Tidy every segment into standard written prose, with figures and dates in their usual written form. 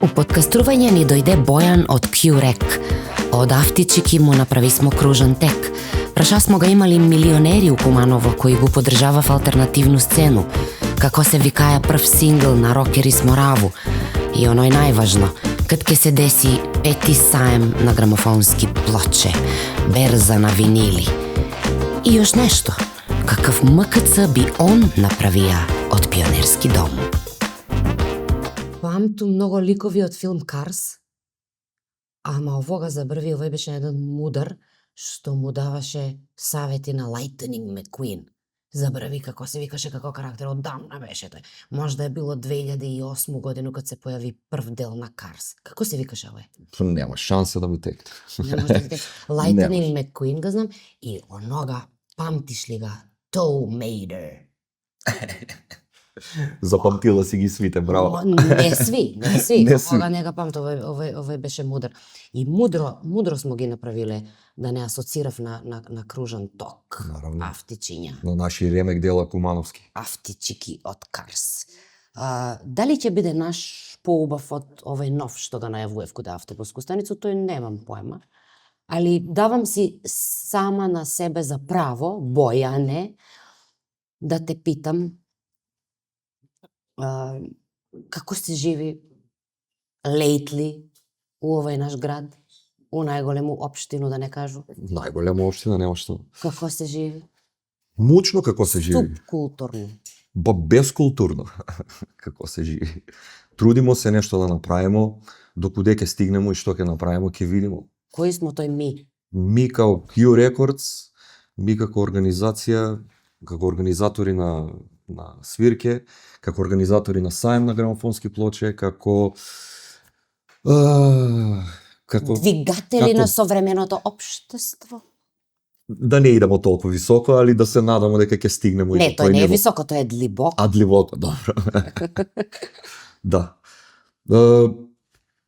У подкастрување ни дојде Бојан од Q-Rec. Од автичики му направи смо кружен тек. Праша смо ga имали милионери у Куманово кои го поддржавав алтернативну сцену. Како се викаја прв сингл на Рокери смо раву. И оној најважно, кад ке се деси 5-ти саем на грамофонски плоче, берза на винили. И још нешто, какав МКЦ би он направија од Пионерски дом. Памту многу ликови од филм Карс, ама овога забрви, овој беше еден мудар што му даваше савети на Lightning McQueen. Забрави како се викаше, како карактер, оддамна беше тој. Можда е било 2008 година кога се појави прв дел на Карс. Како се викаше овој? Нема шанса да ми текне. Не може да текне. Lightning McQueen го знам и онога, памтиш ли га, Tow Mater. Запамтила си ги свите, браво. Не сви. Не сви. Ога не го памтам, овој беше мудар. И мудро смо ги направиле да не асоцирав на кружен ток. Наравно. Автичиња. На наши ремек дела Кумановски. Автичики од Карс. Дали ќе биде наш поубав од овој нов што го најавував каде автобуску станицу, тој немам поема. Али давам си сама на себе за право, Бојане, да те питам како се живи lately у овој наш град, у најголему општину, да не кажу. Најголема општина, нема што. Како се живи? Мучно како се живи. Субкултурно. Безкултурно како се живи. Трудимо се нешто да направимо, докуде ќе стигнемо и што ќе направимо, ќе видимо. Кои смо тој ми? Ми као Q Records, ми како организација, како организатори на свирке, како организатори на саем на грамофонски плоче, како двигатели на современото општество? Да не идемо толку високо, али да се надамо дека ќе стигнемо и Не, до тој тој не е ниво. високо, тој е длибоко. Длибоко, добро. Да.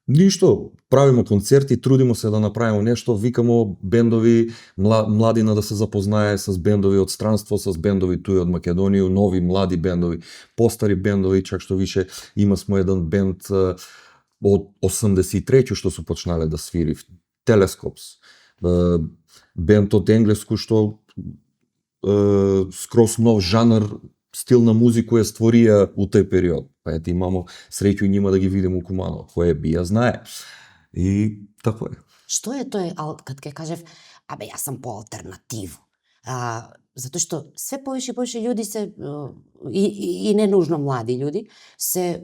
Ништо, правиме концерти, трудимо се да направиме нешто, викамо бендови, младина да се запознае с бендови од странство, с бендови туи од Македонија, нови млади бендови, постари бендови, чак што више има смо еден бенд од 83 што се почнале да свири, Телескопс. Бенд од енглеску што скрос нов жанр, стил на музику ја створија у тој период. Па ете имамо среќу и нима да ги видиме у Куманово, кој би ја знае. И тако е. Што е тој, кад ке кажев, јас сам по алтернативу? Затоа што се повеќе и повеќе луѓе се, и не нужно млади луѓе, се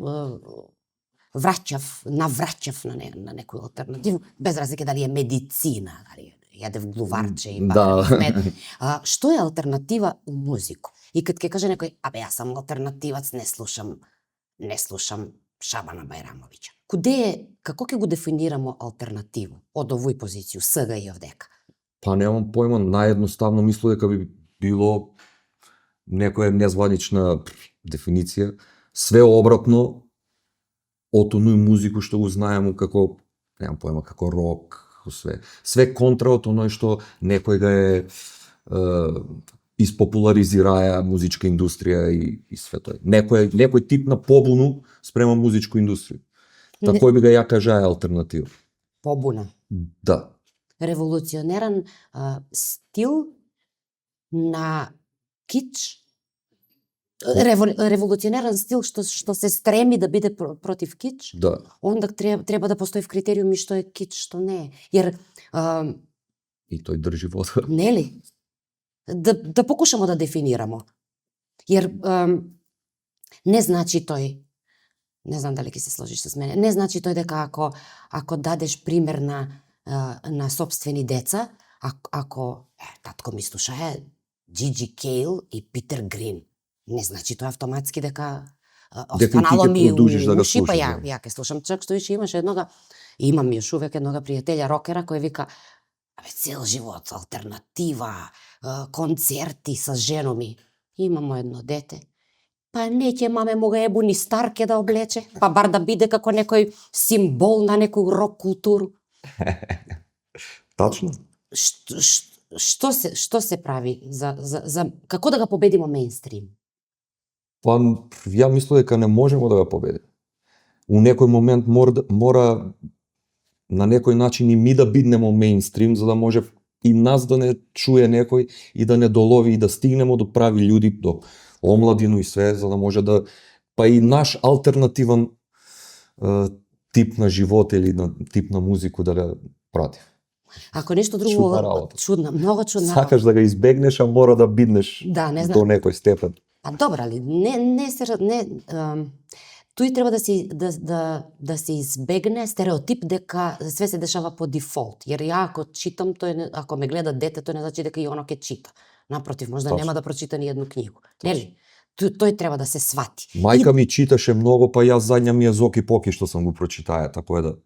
навраќав на некој алтернативу, без разлика дали е медицина, дали јадев глуварче и мед. Што е алтернатива у музику? И кад ке каже некој, јас сам алтернативац, не слушам Шабана Бајрамовиќа. Куде е, како ќе го дефинирамо алтернативу од овој позиција, сега и овдека? Па немам појма, наједноставно мислам дека би било некоја незванична дефиниција, све обратно од оној музику што го знаеме како, немам појма, како рок, све контра од оној што некој га е испопуларизираја музичка индустрија и све тоа. Некој тип на побуну спрема музичка индустрија. Такој би га ја кажаа алтернатива. Побуна. Да. Револуционеран стил на кич. Револуционеран стил што се стреми да биде против кич. Да. Онда треба да постои критериуми што е кич, што не е. Јер и тој држи вода. Нели? Да покушамо да дефинирамо. Јер не значи тој, не знам дали ќе се сложиш со мене, не значи тој дека ако дадеш пример на сопствени деца, ако татко ми слушае Джиджи Кейл и Питер Грин, не значи тоа автоматски дека останало ми продолжиш да го уши, па слушаш. ја ќе слушам. Чак што више имаше имам још увек еднога пријателја рокера кој вика, цел живот алтернатива, концерти со женоми. Имамо едно дете. Па не ќе маме му га ебу ни старке да облече, па бар да биде како некој символ на некој рок културу. Тачно. Што се прави за како да го победиме мејнстрим? Па ја мислам дека не можеме да го победиме. у некој момент мора на некој начин и ми да биднемо мејнстрим, за да може и нас да не чуе некој и да не долови и да стигнемо до прави људи, до омладину и све, за да може да па и наш алтернативен тип на живот или на тип на музику да го прати. Ако нешто друго Чудна работа. Многу чудна. Сакаш да го избегнеш, а мора да биднеш Да, не знам. до некој степен. А добра ли, тој треба да се избегне стереотип дека све се дешава по дефолт. Jer ја ако читам, ако ме гледа дете, тој не значи дека и оно ќе чита. Напротив, можда Точно. нема да прочита ни едну книгу. Нели? Тој треба да се свати. Мајка ми читаше многу, па јас задња ми е Зоки Поки што сам го прочитаја, така е да.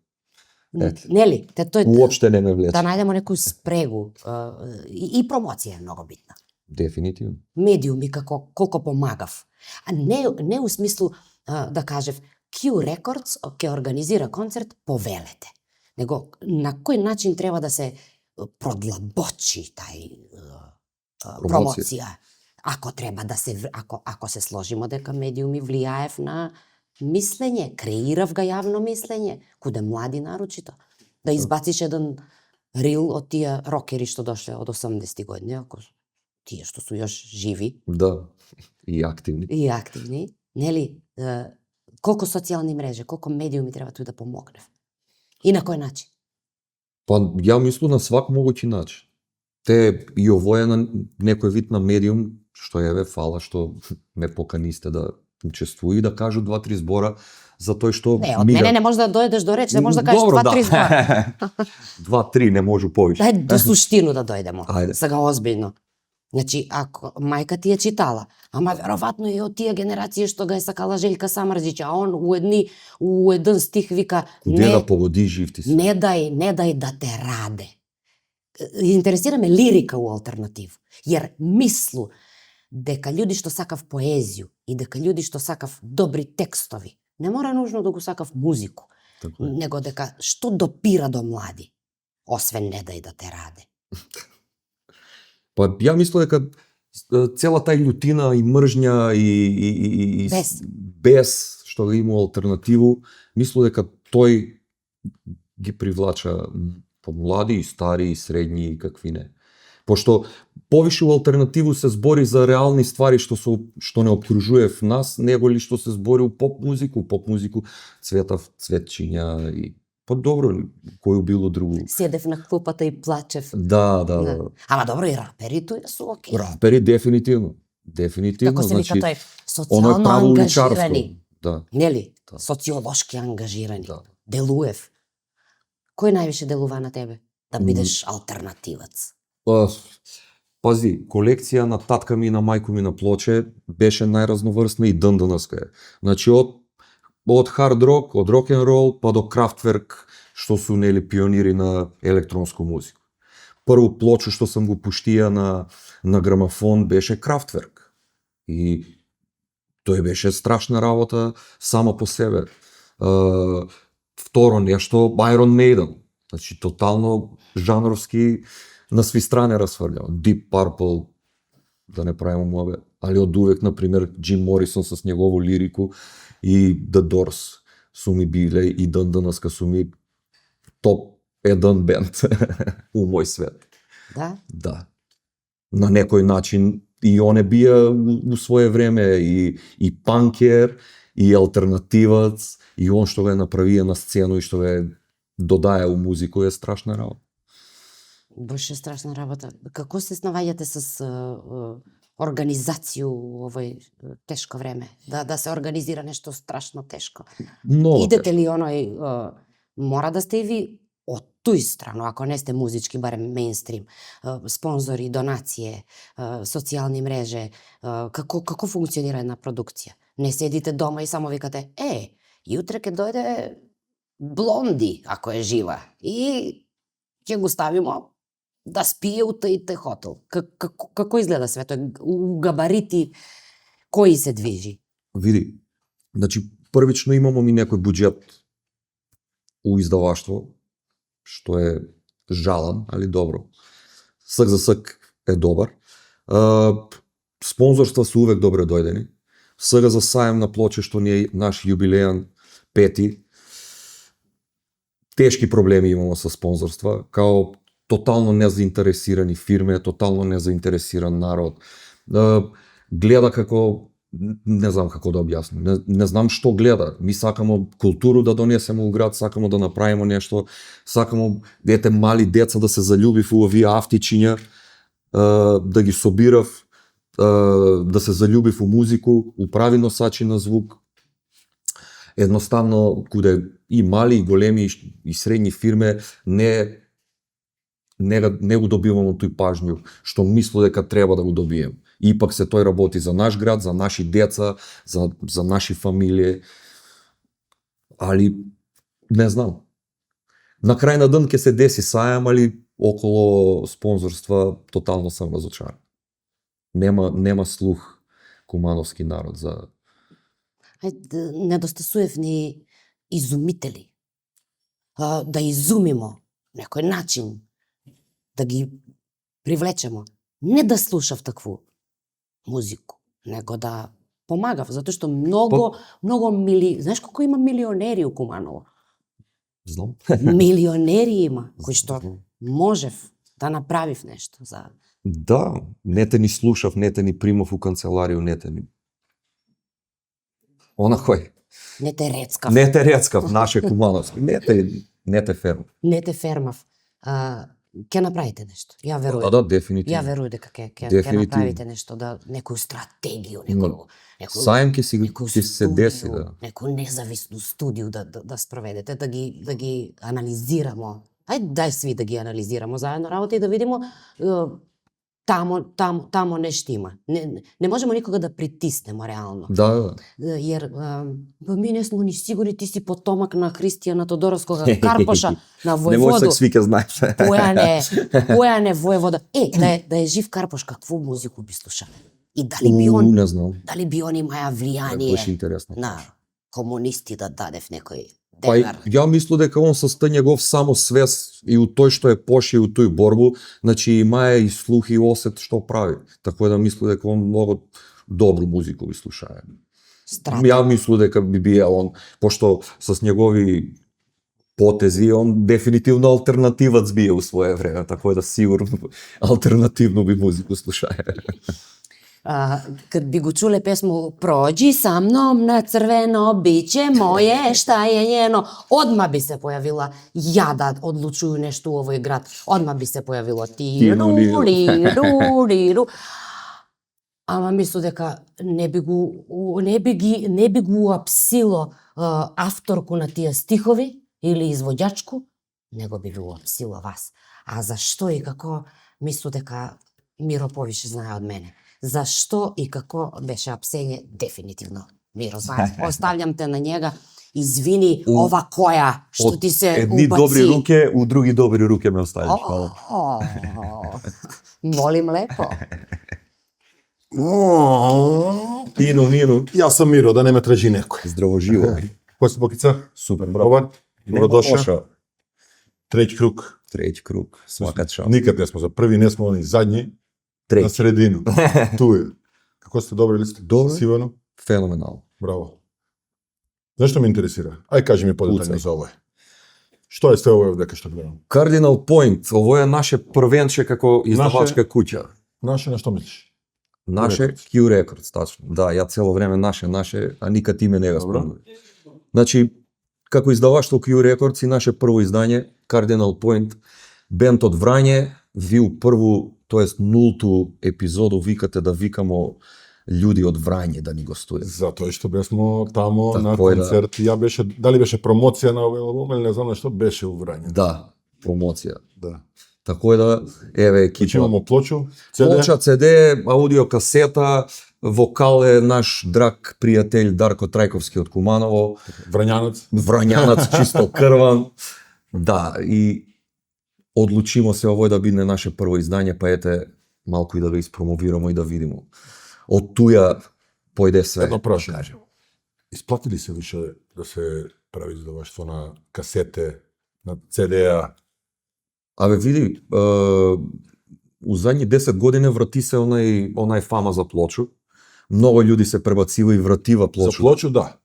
Нели? Уопште не ме влече. Да најдемо некој спрегу и промоција е многу битна. Дефинитивно. Медиуми колку помагав. А не у смислу да кажев Q Records ќе организира концерт, повелете. Него на кој начин треба да се продлабочи тај промоција. Ако треба да се ако се сложимо дека медиуми влијаев на мислење, креирав га јавно мислење, куде млади нарочито. Да избациш еден рил од тие рокери што дошле од 80-ти години, ако тие што су још живи. Да, и активни. И активни, нели? Колку социјални мрежи, колку медиуми треба тој да помогне. И на кој начин? Па ја мислам на свак могуќи начин. Те и овој е на некој вид на медиум, што еве фала што ме поканисте да учествуи и да кажу 2-3 збора за тој што Не, од мене не може да дојдеш до реч, не може да кажеш 2-3 збора. 2-3, не можу повише. Дај до суштину да дојдемо. Ајде. Сега озбилно. Значи, ако мајка ти е читала, ама веројатно и од тие генерации што га е сакала Желјка Самрџиќ, а он у еден стих вика Куде да погоди жив ти се. не дај да те раде. Интересира ме лирика у алтернатив, jer мислу дека луѓе што сакав поезiju и дека луѓе што сакав добри текстови, не мора нужно да го сакав музику, него дека што допира до млади, освен не дај да те раде. Па ја мислам дека цела тај љутина и мржња и бес што го има алтернативу, мислам дека тој ги привлача млади и стари и средни и какви не. Пошто повише у алтернативу се збори за реални ствари што не обкружуе в нас, него ли што се збори у поп музику, цветав цветчиња и добро, кој било друго. Седев на клупата и плачев. Да. Ама добро, и рапери тој су окей. Рапери дефинитивно. Како се вика тој, оно е социјално право ангажирани. Да. Нели? Да. Социолошки ангажирани. Да. Делуев. Кој највише делува на тебе? Да бидеш алтернативец. Пази, колекција на татка ми и на мајко ми на плоче беше најразноврсна и дандanaска е. Значи од хард рок, од рок н рол па до Kraftwerk, што су нели пионири на електронско музика. Прво плочу што сам го пуштија на грамофон беше Kraftwerk. И тој беше страшна работа сама по себе. Второ нешто Iron Maiden. Значи тотално жанровски на сви страни расфрлјава. Deep Purple, да не правиме муабе, али од увек, например, Джим Морисон с негову лирику и The Doors су ми биле и дандanaска су ми топ 1 бенд у мој свет. Да? Да. На некој начин и он бија у свое време и панкер, и алтернативац, и он што го направија на сцену и што го додаја у музику е страшна работа. Беше страшна работа. Како се снаоѓате с организацију овој тешко време? Да се организира нешто страшно тешко. Много Идете ли оној, мора да сте и ви од тој страна, ако не сте музички, барем мејнстрим, спонзори, донације, социјални мрежи, како функционира една продукција? Не седите дома и само викате, јутре ќе дојде Блонди, ако е жива, и ќе го ставимо да спие у тај хотел. Како изгледа светот? У габарити кои се движи? Види, значи првично имамо ми некој буџет у издаваштво, што е жалан, али добро. Сак за сак е добар. Спонзорства се увек добре дојдени. Сега за саем на плоче што ни е наш јубилејан 5. Тешки проблеми имамо со спонзорства, као тотално незаинтересирани фирме, тотално незаинтересиран народ. Гледа како, не знам како да објаснам, не знам што гледа. Ми сакамо културу да донесеме у град, сакамо да направиме нешто, сакамо мали деца да се заљубив у овие автичиња, да ги собирав, да се заљубив у музику, у прави носачи на звук. Едноставно, куде и мали, и големи, и средни фирме не го добиваме тој пажњу, што мислам дека треба да го добием. И пак се тој работи за наш град, за наши деца, за наши фамилии. Али, не знам. На крај на ден ќе се деси сајам, али около спонзорства тотално сам разочаран. Нема слух кумановски народ за... Недостасувавни изумители. Да изумимо некој начин да ги привлечемо. Не да слушав такву музику, него да помагав, затоа што многу знаеш колку има милионери у Куманово? Знам. Милионери има, кои што можев да направив нешто за... Да, не те ни слушав, не те ни примав у канцеларiju, не те ни... Онакој. Не те рецкав. Не те рецкав, наше кумановски. Не те фермав. Не те фермав. Ќе направите нешто. Ја верувам. Да, дефинитивно. Ја верувам дека ќе направите нешто, да некоја стратегија, Сајм ќе се деси, да. Некој независно студио да спроведете, да ги анализирамо. Дај сви да ги анализирамо заедно работа и да видимо тамо нешто има. Не можеме никога да притиснеме реално. Да. Јер ми не сме ни сигурни, ти си потомак на Христијана Тодоровскога Карпоша на војводу. Не може сви ке знаеш. Појане војвода. Да е жив Карпош, какво музику би слушал? И дали би он, не знам. Дали би он имаја влијание на комунисти да даде в некој денар? Ја мислам дека он со негов само свест и у тој што е поши у тој борбу, значи имаја и слух и осет што прави. Така да мислам дека он многу добру музику би слушае. Ја мислам дека би бија он, пошто со негови потези, он дефинитивно алтернативац бие у свое време, така да сигурно алтернативно би музику слушае. Кад би го чуле песму "Проđi sa mnom na crveno biće moje, šta je njeno", odma bi se pojavila ja da odlučuju nešto u ovoj grad. Odma bi se pojavilo tiru. Ама мислам дека не би го уапсило авторку на тие стихови или извоѓачку, него би го уапсило вас. А зашто и како, мислам дека Миро повише знае од мене. Зашто и како беше апсење, дефинитивно Миро знае. Оставljam те на njega. Извини, ова која, што ти се едни убаци. добри руке, у други добри руке ме оставиш. Молим лепо. Миро. Јас сум Миро, да не ме тражи некој. Здраво живо. Кој си Бокица? Супер, Добар. Добродошла. Треќи круг. Треќи круг. Свака чао. Никад не смо за први, не смо ни задњи. На средину. Туј. Како сте, добри ли сте? Добре. Сивано? Феноменално. Браво. Зашто ме интересира? Ај кажи ми подетаљно за овој. Што е све овој дека што гледам? Cardinal Point, ово е наше првенче како издавачка куќа. Наше на што мислиш? Наше Q Records, тачно. Да, ја цело време наше, а никад име не го спомнувам. Значи, како издаваштво Q Records и наше прво издање, Cardinal Point, бенд од Врање, ви у прву, тоест нулту епизоду викате да викамо луѓе од Врање да ни гостуваат. Затоа што бесмо тамо на концерт, ја беше, дали беше промоција на овој албум или не знам што беше у Врање. Да, промоција. Да. Tako da, еве екипа. Имамо плочу, Плоча, CD, аудио касета, вокал е наш драг пријател Дарко Трајковски од Куманово. Врањанец, чисто крван. Да, и одлучимо се овој да биде наше прво издање, па ете малку и да го испромовираме и да видимо. Од туја појде све. Едно прашање. Исплати ли се више да се прави издаваштво на касете, на CD-а? Абе види, у задни 10 години врати се онај фама за плочу. Многу луѓе се пребацива и вратива плочу. За плочу, да.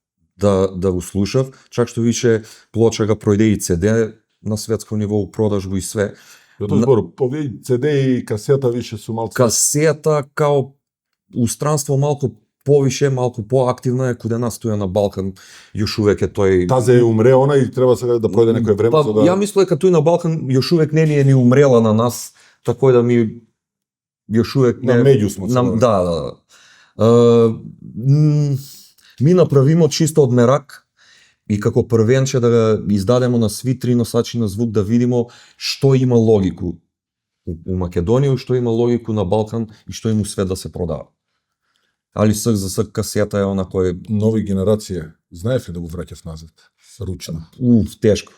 да го слушав, чак што више плоча га пројде и CD на светско ниво у продажбу и све. Ја тој збор, овие CD и касета више су малку Касета као у странство малку повише, малку поактивна е, каде нас туја на Балкан још увек е тој. Тазе е умреона и треба сега да пројде некој време Па, за да ја мислам дека тој на Балкан још увек не е ни умрела на нас, тако да ми још увек на меѓу смо. Да. Ми направимо чисто од мерак и како првенче да го издадемо на сви три носачи на звук да видимо што има логику у Македонија, што има логику на Балкан и што има свет да се продава. Али сак за сак касета е она кој Нови генерација, знаеш ли да го враќаш назад? Ручно. Тешко.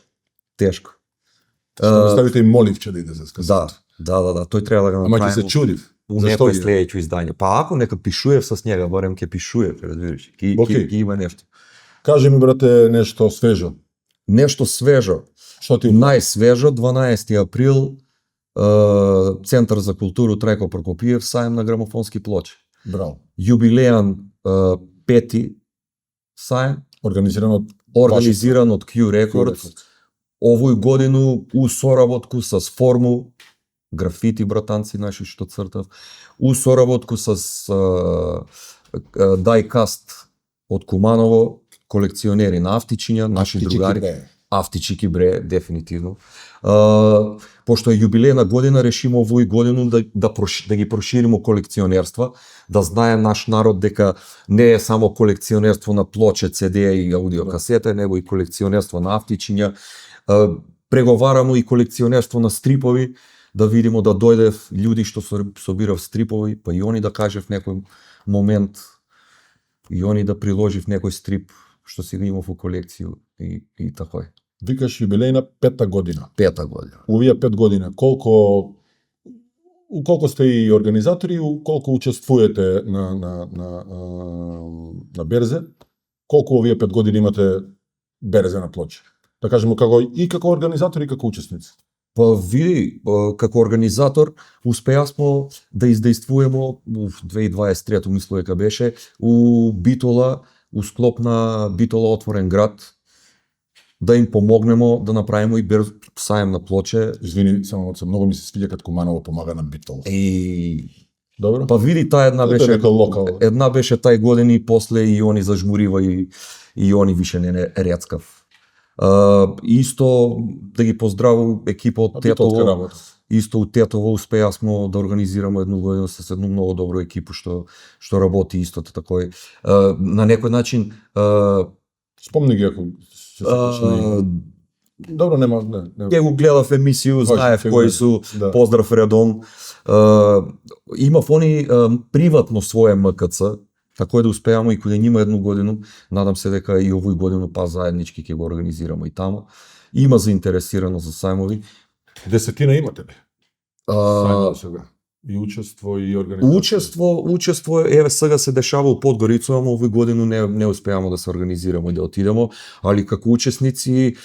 Што ставите и моливче да иде за касета. Да, тој треба да го Ама направиме. ќе се чудив. У Зашто некој ги? следење издање. Па ако нека пишуев со njega, барем ќе пишуев, разбираш. Окей. Ќе има нешто. Кажи ми, брате, нешто свежо. Нешто свежо. Што ти Најсвежо, 12 април, Центар за културу Трајко Прокопиев, сајм на грамофонски плочи. Браво. Јубилеан пети сајм, Организиран од од Q Records. Овој годину у соработку с Форму, графити братанци наши што цртав, у соработку с Diecast од Куманово, колекционери на автичиња, наши другари. Автичики бре, дефинитивно. Пошто е јубилејна година, решимо овој годину да ги проширимо колекционерства, да знае наш народ дека не е само колекционерство на плоче, CD и аудиокасета, него и колекционерство на автичиња. Преговарамо и колекционерство на стрипови, да видимо да дојде луѓе што собирав стрипови, па и они да кажев некој момент, и они да приложив некој стрип што си го имав у колекцију и тако е. Викаш јубилејна 5-та година. 5-та година. Овие 5 година, колку сте и организатори, колку учествувате на берзе, колку овие 5 години имате берзе на плоча? Да кажеме како организатори и како учесници. Па види, како организатор успеавме да издействуваме у 2023 мислам дека беше у Битола, у склоп на Битола Отворен град, да им помогнемо да направиме и берз сајм на плоче. Извини, само многу ми се свиѓа кога Куманово помага на Битол. Добро. Па види, таа една беше тај години и после и они зажмурива и они више не рецкав. Исто да ги поздравам екипот Тетово. Исто у Тетово успеавме да организираме едну година со едно многу добро екипу што работи истото такој. На некој начин спомни ги ако се сетиш. Добро, нема. Ќе го гледав емисију, знаев кои су, поздрав редом. Имав они приватно свое МКЦ, така да успеаме и кога нима едну годину, надам се дека и овој годину па заеднички ќе го организираме и таму. Има заинтересирано за сајмови. 10 имате ли? Сајмови сега. И учество и организација. Учество еве сега се дешава у Подгорица, ама овој годину не успеаме да се организираме и да отидеме, али како учесници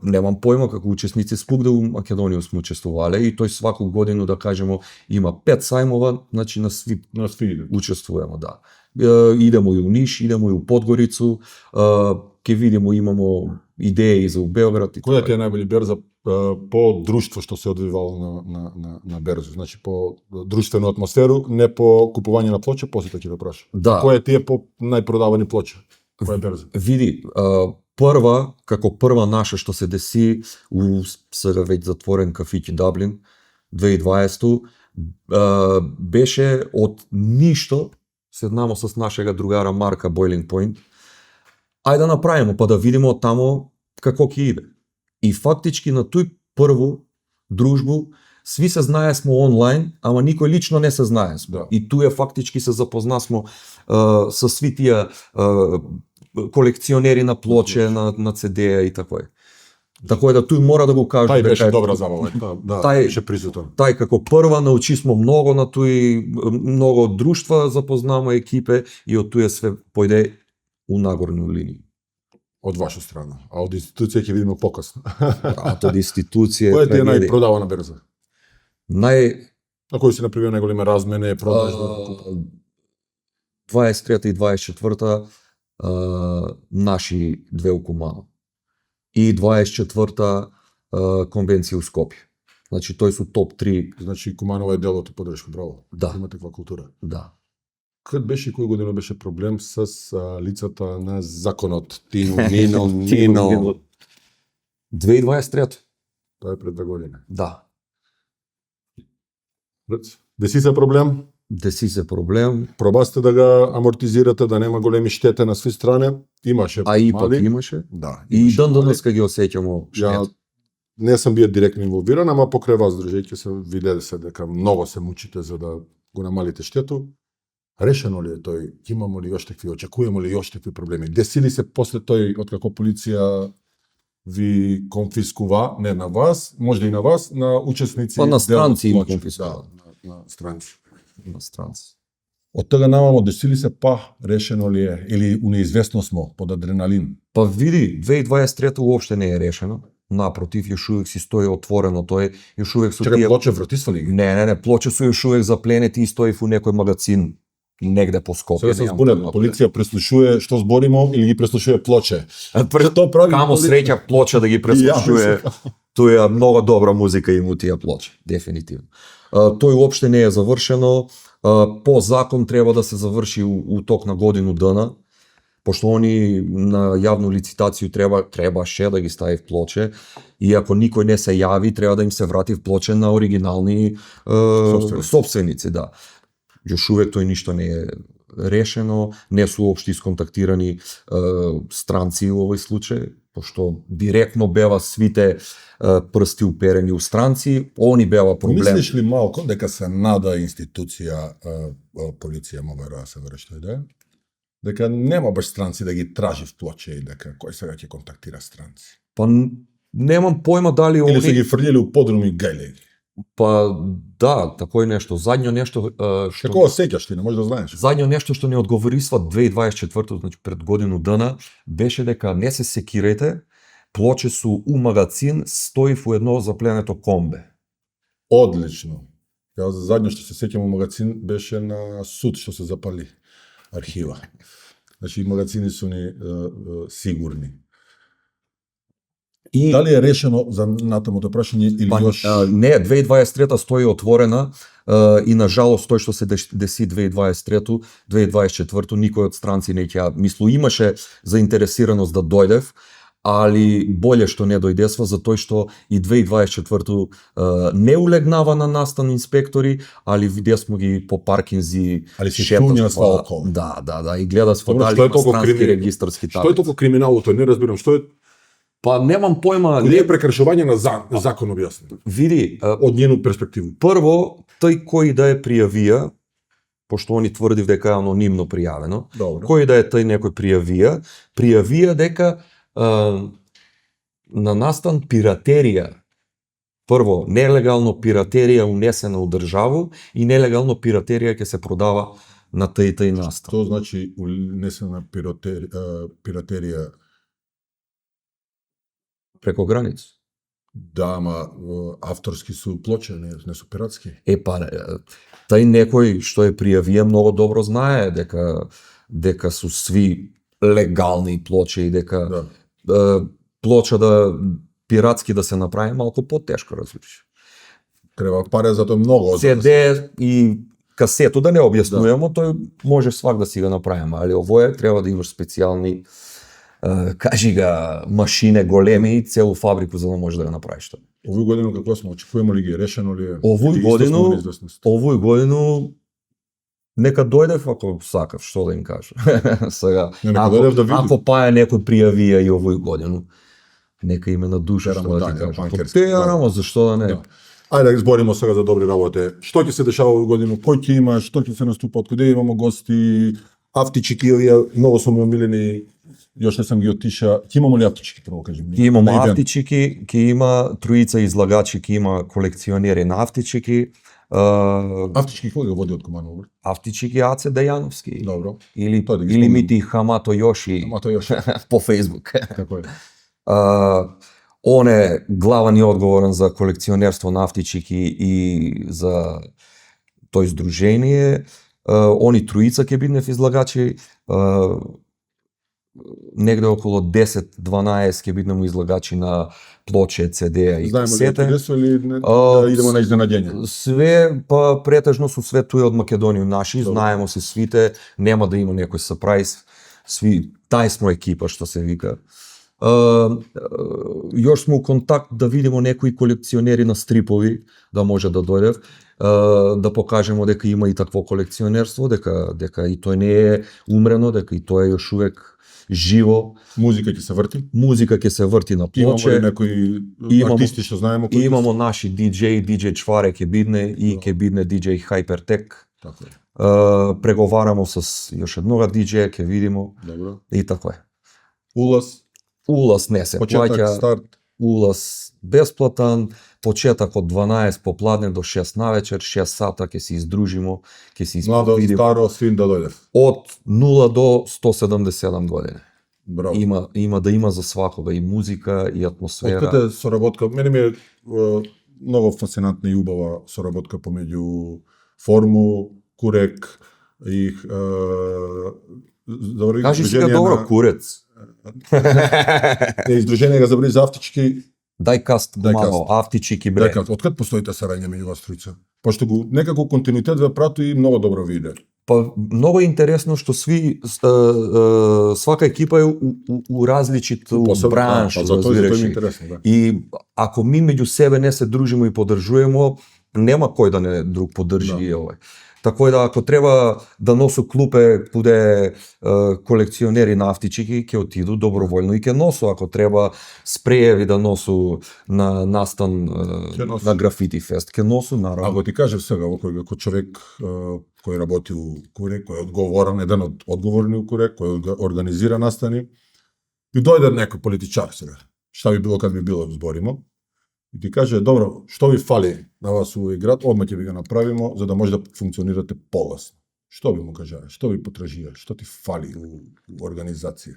немам појма, како учесници спугде у Македонија сме учествувале и тој сваку годину да кажеме има 5 сајмова, значи на сви учествуваме, да. Идемо и у Ниш, идемо и у Подгорицу, ќе видиме, имамо идеи за у Белград и која ти е најбољи берза по друштво што се одвивало на берзу, значи по друштвена атмосферу, не по купување на плоча, после ќе да прашам. Да. Која ти е по најпродавани плоча? Која берза? Види, како прва наша што се деси у сега веќе затворен кафиќи Даблин 2020 беше од ништо, седнамо с нашега другара Марка Boiling Point. Ајде да направиме, па да видиме од тамо како ќе иде. И фактички на тој прву дружбу сви се знаесмо онлайн, ама никој лично не се знаесмо. Да. И туе фактички се запознасмо со сви тие колекционери на плоче, на CD и тако е. Така е да тој мора да го каже. Тај беше добра забава, беше присутен. Тај како прва научисмо многу на тој, многу друштва запознаме екипе и од тој све појде у нагорни линии. Од ваша страна, а од институција ќе видиме покасно. А од институција која ти е најпродавана берза? На кој си направил најголема размене, продажба? 23 и 24 наши две у Куманово. И 24-та конвенција у Скопје. Значи тој су топ 3. Значи Куманово е дел од поддршка, браво. Да. Има таква култура. Да. Кад беше кој година беше проблем с лицата на законот? Нино. 2023. Тоа е пред 2 години. Да. Деси се проблем? Деси се проблем. Пробасте да го амортизирате, да нема големи штете на сви страни. Имаше А и пак мали. имаше. Да. И ден денеска ги осеќамо Ја штет. не сум бил директно инволвиран, ама покрај вас, дружејќи се, виделе се дека многу се мучите за да го намалите штету. Решено ли е тој? Имамо ли још такви, очекуваме ли још такви проблеми? Деси ли се после тој, откако полиција ви конфискува, не на вас, може и на вас, на учесници? Па на странци им Плоча, конфискува. Да, на странци. На странци. Од тога намамо, деси ли се решено ли е, или у неизвестно смо, под адреналин? Па види, 2023 уопште не е решено. Напротив, још увек си стои отворено, тој још увек со Чекај, Плоча вратисва ли ги? Не, Плоча су још увек запленети и стои у некој магазин негде по Скопје. Сега се збунет, полиција преслушува што зборимо или ги преслушува Плоче? Што прави? Камо среќа Плоча да ги преслушува. Тоа е многу добра музика има тие Плочи, дефинитивно. Тој уопште не е завршено. По закон треба да се заврши у ток на годину дана, пошто они на јавну лицитацiju требаше да ги стави в Плоче, и ако никој не се јави, треба да им се врати в Плоче на оригинални собственици, да. Још увек тој ништо не е решено, не су уопште исконтактирани странци во овој случај, пошто директно бева свите прсти уперени у странци, они бева проблем. Мислиш ли малку дека се нада институција полиција МВР да се врши тој да? Дека нема баш странци да ги тражи в Плоче и дека кој сега ќе контактира странци? Па немам појма дали Или они... се ги фрлили у подруми гајле? Па да, такое нешто. Задњо нешто што Како осеќаш ти, не можеш да знаеш? Задњо нешто што не одговорисва 2024, значи пред годину дана, беше дека не се секирајте, Плоче су у магазин, стои во едно запленето комбе. Одлично. Ја задње што се сеќам у магазин беше на суд што се запали архива. Значи магазини су ни сигурни. И Дали е решено за натамото прашање или па, још? не, 2023 стои отворена и на жалост тој што се деси 2023, 2024 никој од странци не ќе мислу имаше заинтересираност да дојдев, али боле што не дојдесва за тој што и 2024 не улегнава на настан инспектори, али видесмо ги по паркинзи, Али се шетат шуња по- сва околу. Да, и гледа сва Добро, дали што е има толку странски крими- регистарски Што е таблици. толку криминалото? Не разбирам, што е Па немам појма, кој е прекршување на закон објасни види, од нjeну перспективу. прво, тој кој да е пријавија, пошто они тврдив дека е анонимно пријавено, Добро. кој да е тој некој пријавија дека на настан пиратерија, прво, нелегално пиратерија унесена у државу и нелегално пиратерија ќе се продава на тај настан. Што значи унесена пиратерија? Преко граница. Да, ама авторски су Плоче, не су пиратски. Па, тај некој што е пријавија многу добро знае дека су сви легални Плоче и дека Да. Плоча да пиратски да се направи малку потешко, разбираш. Треба паре за тоа многу. CD и касету да не објаснуваме, тој може свак да си го направиме, али овој треба да имаш специјални кажи га машине големи и целу фабрику за да можеш да го направиш тоа. Овој годину како сме, очекуваме ли ги, решено ли е? Овој Или исто сме годину- во неизвестност? Овој годину нека дојдев ако сакав, што да им кажам. Сега, Не, нека дојдев да видим. ако паја некој пријавија и овој годину, нека име на душа, Терamo што да ти dalje, кажам. банкерски, Те да. рамо, зашто да не? Да. Ајде да збориме сега за добри работи. Што ќе се дешава овој годину? Кој ќе има, што ќе се наступа, откаде имамо гости, автичики, овие многу су ми омилени, још не сам ги отиша. Ќе имамо ли автичики, прво кажем? Ќе имаме На ивент. автичики, ќе има тројица излагачи, ќе има колекционери на автичики. Автички кој го води од Куманово? Автичики Аце Дајановски. Добро. Или, Тоа да ги или спомнам. Мити Хамато Јоши Ама тоа још по Фейсбук. како е. Он е главен и одговорен за колекционерство на автичики и за тој здружение. Они тројица ќе биднев излагачи. негде околу 10-12 ќе биднемо излагачи на плоче, CD-а и Знаеме ли касете. откаде су или да идемо на изненадење? Све, па претежно су све туи од Македонија наши, Добро. знаемо се свите, нема да има некој сапрајз. Тај смо екипа што се вика. Још сме у контакт да видимо некои колекционери на стрипови, да може да дојдев, да покажемо дека има и такво колекционерство, дека и тој не е умрено, дека и тоа е још увек живо. Музика ќе се врти? Музика ќе се врти на Имamo ли плоче. некои артисти што знаеме кои? Имамо наши DJ Чваре ќе бидне и ќе бидне DJ Hypertech. Така е. Преговарамо с још еднога DJ, ќе видимо Добро. и така е. Улаз, Улаз не се почеток, плаќа, старт. улаз бесплатан, почеток од 12 попладне до 6 навечер, 6 сата ќе се издружимо, ќе се Младо, видимо старо, свин да дојдев. од 0 до 177 години. Браво. Има да има за свакога и музика и атмосфера. Откаде соработка? Мене ми е многу фасцинантна и убава соработка помеѓу Форму, Курек и Кажи сега добро, курец. Издружение за забри за автички. Дај каст помало, автичики бре. Дека откад постоите сарање меѓу вас тројца? Пошто го некако континуитет ве прати и многу добро ви иде. Па многу е интересно што свака екипа е у различит бранш, затоа е разбираш. интересно, да. И ако ми меѓу себе не се дружимо и поддржуваме, нема кој да не друг поддржи и овој. Така да ако треба да носу клупе куде колекционери на автичики, ќе отиду доброволно и ќе носу. Ако треба спрееви да носу на настан на графити фест, ќе носу наравно. Ако ти кажев сега, кој човек кој работи у Курек, кој е одговорен, еден од одговорни у Курек, кој организира настани, и дојде некој политичар сега, шта би било кад би било зборимо, и ти каже, добро, што ви фали на вас у овој град, одма ќе ви го направимо, за да може да функционирате полесно. Што би му кажа, што ви потражија, што ти фали у организација?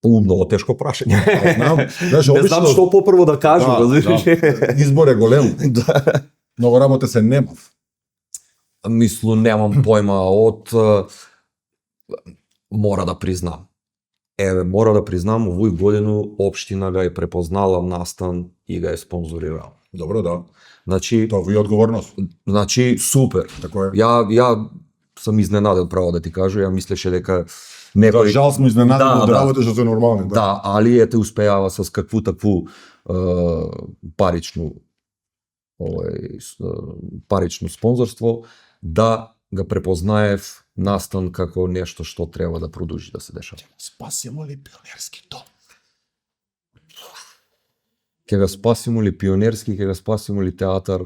Многу тешко прашање. Знам, знаеш, Не знам што попрво да кажам, разбираш. Избор е голем, Да. многу работа се немав. Мислу, немам појма мора да признам. Мора да признам, овој годину општина га е препознала настан и га е спонзорирала. Добро, да. Значи, Тоа ви одговорност. супер. Така е. Ја сум изненаден, право да ти кажу, ја мислеше дека Да, некој жал сме изненадени Да, од да. работа што се нормални. да, али ете успеава с какву такву парично спонзорство да ga prepoznajev nastan како нешто што треба да продолжи да се дешава. Спасимо ли пионерски дом? Ќе го спасимо ли пионерски, ќе го спасимо ли театар,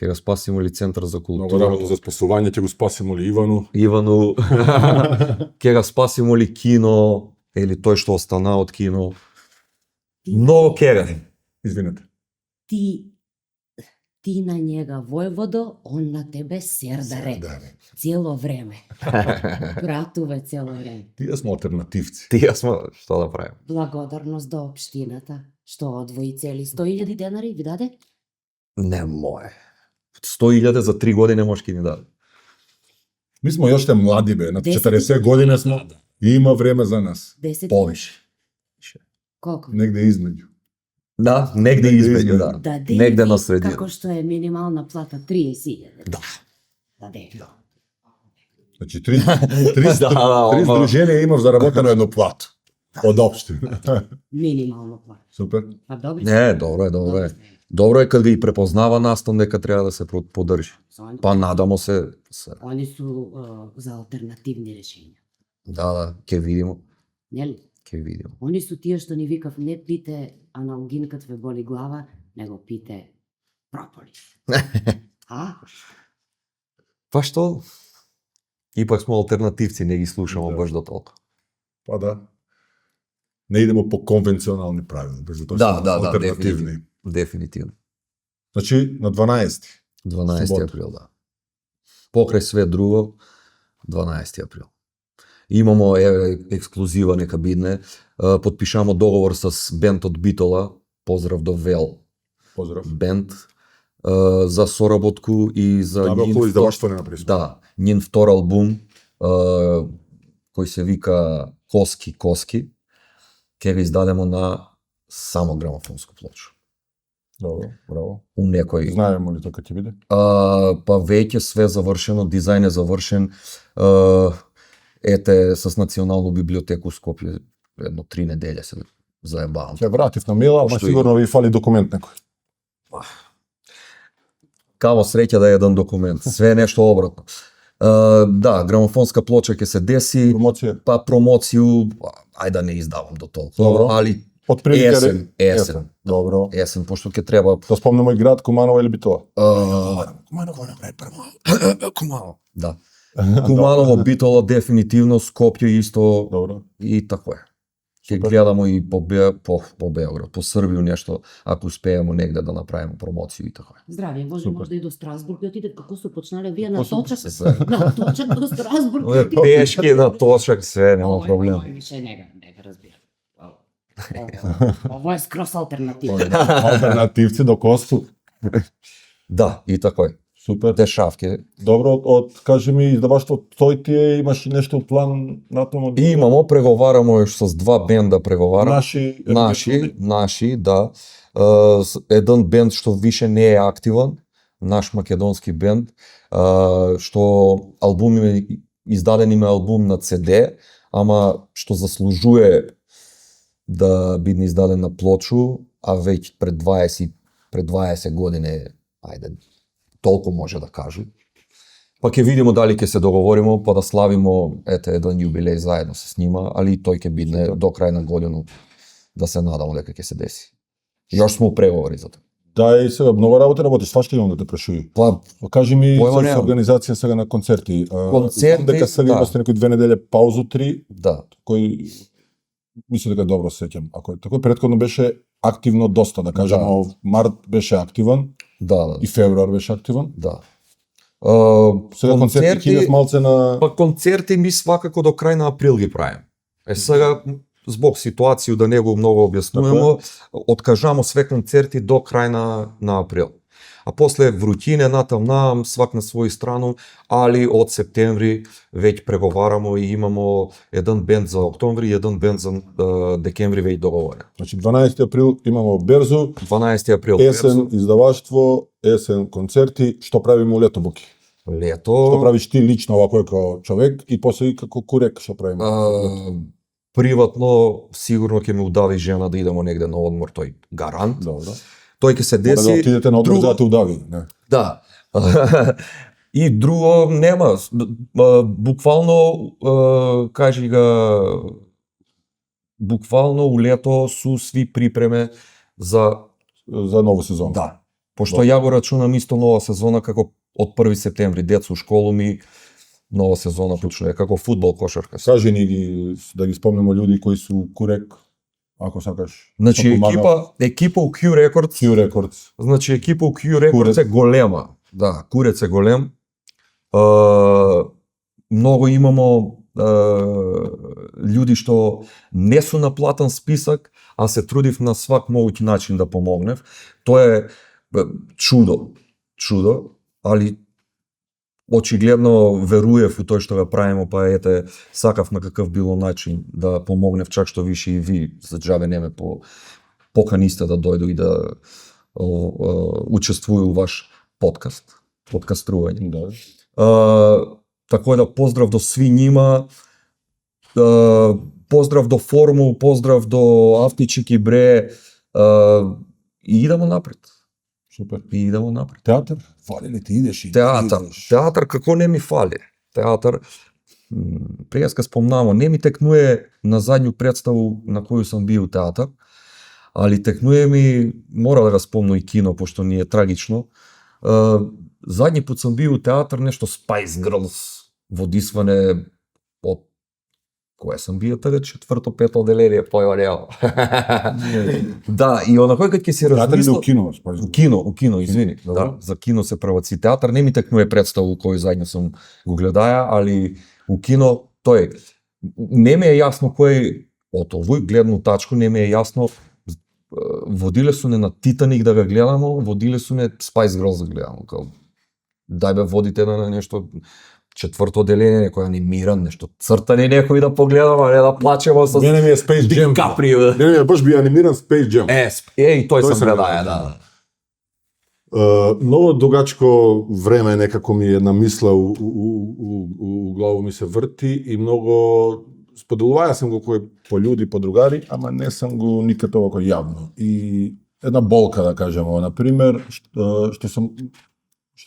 ќе го спасимо ли центар за Много култура, работа за спасување, ќе го спасимо ли Ивану? Ивану, ќе го спасимо ли кино, или тој што остана од кино. Многу ќе го. Извинете. Ти на njega војводо, он на тебе сердаре. Да, Цело време. Братове цело време. тие сме алтернативци. Тие сме, што да правим? Благодарност до општината, што одвои цели 100.000 денари ви даде? Не мое. 100.000 за 3 години може ки ни даде. Ми сме јоште млади бе, на 10 40 години сме. И има време за нас. 10? Повише. Колку? Негде измеѓу. Да, негде измеѓу, да. Даде Негде ви на средина. како што е минимална плата 30.000. Да. Даде. Значи, три Да, три ама- здруженија имав заработено едно плато. Од општина. Минимална плата. Супер. Па добри. Не, добро е, добро е. Добро е кога ги препознава настан дека треба да се поддржи. Па надамо се. Они су за алтернативни решења. Да, ќе видимо. Нели? Ќе видимо. Они су тие што ни викав не пите аналгин ве боли глава, него пите прополис. А? Па што? Ипак сме алтернативци, не ги слушамо Да. баш до толку. Па да. Не идемо по конвенционални правила, без тоа Да, сме да, да, алтернативни. Дефинитивно. Значи, на 12. 12 Субота. април, да. Покрај све друго, 12 април. Имамо ексклузива нека бидне, подпишамо договор с бенд од Битола, поздрав до Вел Поздрав. бенд, за соработку и за Да, бе, нин хубаво издаваштво не направи. да, нин втор албум, кој се вика Коски, ќе го издадемо на само грамофонско плоча. Добро, браво. У некој Знаеме ли тоа ќе биде? па веќе све завршено, дизајн е завршен. Ете с Националну библиотеку Скопје едно 3 недели се заебавам. Ќе вратив на мила, ама Што сигурно ви фали документ некој. Камо среќа да е еден документ, све нешто обратно. Да, грамофонска плоча ќе се деси, Промоција. па промоцију, ајде да не издавам до толку, Добро. али Од прилика есен. Добро. Есен, пошто ќе треба Да спомнеме и град Куманово или Битола. Куманово направи прво. Куманово. Да. Куманово, Битола дефинитивно, Скопје исто Добро. и тако е. Ќе гледамо и по Београд, по Србија нешто, ако успееме негде да направиме промоцију и тако е. Здравје, може Супер. можда и до Страсбург да отидете како су почнале вие на Како су- точак. На точак до Страсбург. Пешки на точак, све, нема проблем. Ова више не го разбирам. Ова е скрос алтернатива. Алтернативци до Косту. Да, и тако е. Супер. Дешавки. Добро, кажи ми, издаваштво тој ти е, имаш нешто план на тому? И имамо, преговарамо еш со 2 бенда преговарам. Наши, Да. Еден бенд што више не е активен, наш македонски бенд, што издаден им е албум на CD, ама што заслужuje да биде издаден на плочу, а веќе пред 20 години, ајде, толку може да кажу. Па ќе видиме дали ќе се договориме, па да славимо еден јубилеј заедно с нима, али тој ќе биде до крај на година, да се надамо дека ќе се деси. Још сме у преговори за тоа. Да, и сега многу работа работиш, свашка имам да те прашуи. Па, Кажи ми Појма со немам. организација сега на концерти. Концерти, Знам дека сега да. имате некои 2 недели паузу, 3, да, кој мислам дека добро сеќам. Ако е тако, претходно беше активно доста, да кажеме, март беше активен да, и февруар беше активен. да. Сега концерти кинев малце на Па концерти ми свакако до крај на април ги правим. Сега због ситуацију да не го многу објаснуваме, откажамо све концерти до крај на април. А после врутине натаму свак на своја страну, али од септември веќе преговарамо и имамо еден бенд за октомври и еден бенд за декември веќе договорен. Значи 12 април имамо Берзу, 12 април есен издаваштво, есен концерти, што правиме у лето буки? лето. Што правиш ти лично овако како човек и после и како курек што правиме? Приватно сигурно ќе ме удави жена да идемо негде на одмор, тој гарант. Добро. Тој ќе се Мора деси. да отидете на одмор друго- за да те удави, не? Да. И друго нема. Буквално кажи га буквално у лето су сви припреме за За нова сезона. да. Пошто Добро. ја го рачунам исто нова сезона како од 1 септември деца у школу ми нова сезона почнува како фудбал, кошарка. Кажи ни ги, да ги спомнеме луѓе кои су курек, ако сакаш. Значи да помага. екипа у Q Records. Q Records. Значи екипа у Q Records Курец. е голема. Да, Курец е голем. Многу имамо луѓе што не су на платен список, а се трудив на свак могуќ начин да помогнев. Тоа е чудо, али очигледно веруев у тој што го правиме, па ете, сакав на какъв било начин да помогнев, чак што више и ви за џабе не ме поканисте да дојду и да учествую у ваш подкастрување. Да. Тако да поздрав до сви нима, поздрав до Формул, поздрав до Автичики Бре, и идемо напред. Супер. И идемо напред. Театар? Фали ли ти идеш и Театар како не ми фали. Театар, преска спомнамо, не ми текнуе на задњу представу на коju сам бил театар, али текнуе ми, мора да го спомну и кино, пошто ни е трагично. Задњи пат сам бил театар, нешто Spice Girls, водисване од кое сам бил тага, четврто, пето оделение, појаварео. Да, и онакој кога ќе се Театар или размислил... у кино? У кино, извини. Добро. Да, за кино се праваци. Театар не ми текнуе представу кој заедно сум го гледаја, али у кино тој не ми е јасно кој од овој гледну тачку не ми е јасно. Водиле су не на Титаник да го гледамо, водиле су не Spice Girls да гледамо. Као, дај бе водите на нешто четврто деление, некој анимиран, нешто цртани некој да погледам, а не да плачемо со Мене ми е Space Jam. Ди Каприо. Не, не, баш би анимиран Space Jam. И тој Тој сам сам гледае, гледал, да. Многу дугачко време некако ми една мисла у глава ми се врти и многу споделуваја сам го кој по луѓи, по другари, ама не сам го никад овако јавно. И една болка да кажеме, на пример, што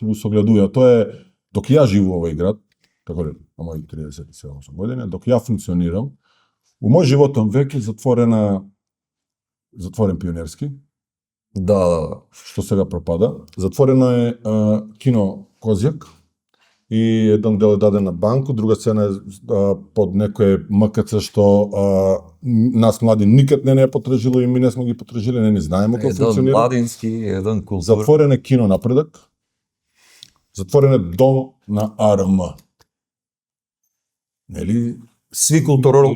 го согледуја, тоа е док ја живу во овој град, како на мои 37 години, док ја функционирам, у мој животен век е затворен Пионерски, Да. што сега пропада. Затворено е кино Козјак и еден дел е даден на банку, друга цена е под некој МКЦ што нас млади никад не е потражило и ми не сме ги потражили, не ни знаеме како Еден функционира. младински, еден култур. Затворен е кино Напредок, затворен е дом на АРМ. Нели? Сви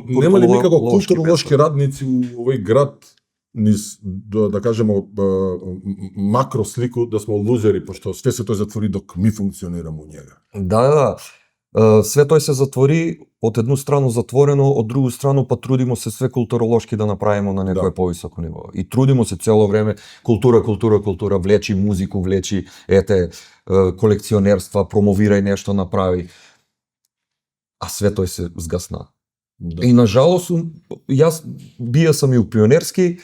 Нема ли никако културолошки радници у овој град низ, да кажеме, макро слику да сме лузери, пошто све се тој затвори док ми функционираме у njega. Да. Све тој се затвори, од едну страну затворено, од другу страну па трудимо се све културолошки да направиме на некој повисоко ниво. И трудимо се цело време култура, влечи музику, влечи колекционерства, промовирај нешто направи. А све тој се згасна. Да. И на жалост, јас бија сам и у Пионерски,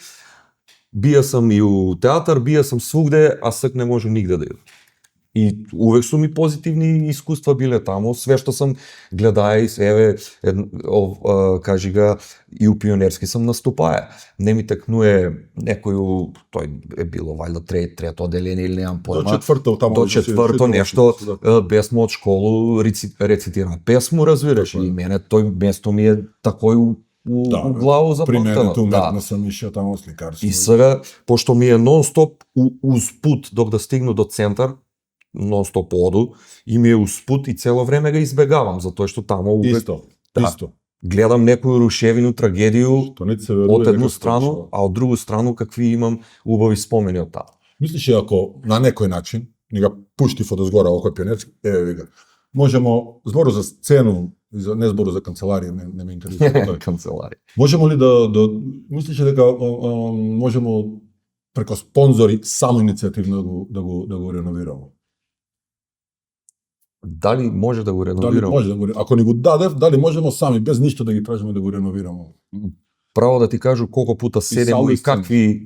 бија сам и у театар, бија сам свугде, а сак не може нигде да идам. И увек су ми позитивни искуства биле таму, све што сам гледај, кажи га, и у Пионерски сам наступаја. Не ми текнуе некој, тој е било вајда трето оделение или немам појма. До четврто нешто, бесмо од школу рецитира песму, разбираш, и мене тој место ми е такој у главу запоштено. Применето уметно сам ишao таму сликарство. И сега, пошто ми е нон-стоп уз пут док да стигну до центар, нон-стоп оду, и ми е успут и цело време го избегавам, затоа што таму Исто. гледам некоju рушевину, трагедију од едну страну, а од другу страну какви имам убави спомени од таа. Мислиш ако на некој начин ни го пуштив од озгора овој Пионерски, вика, можемо, збору за сцену, не збору за канцеларија, не ме интересува. Канцеларија. Можемо ли да мислиш дека можемо преко спонзори само иницијативно да го реновираме? Дали може да го Дали реновираме? може да го, ако ни го дадев, дали можемо сами без ништо да ги тражиме да го реновираме? Право да ти кажу колку пута седемо и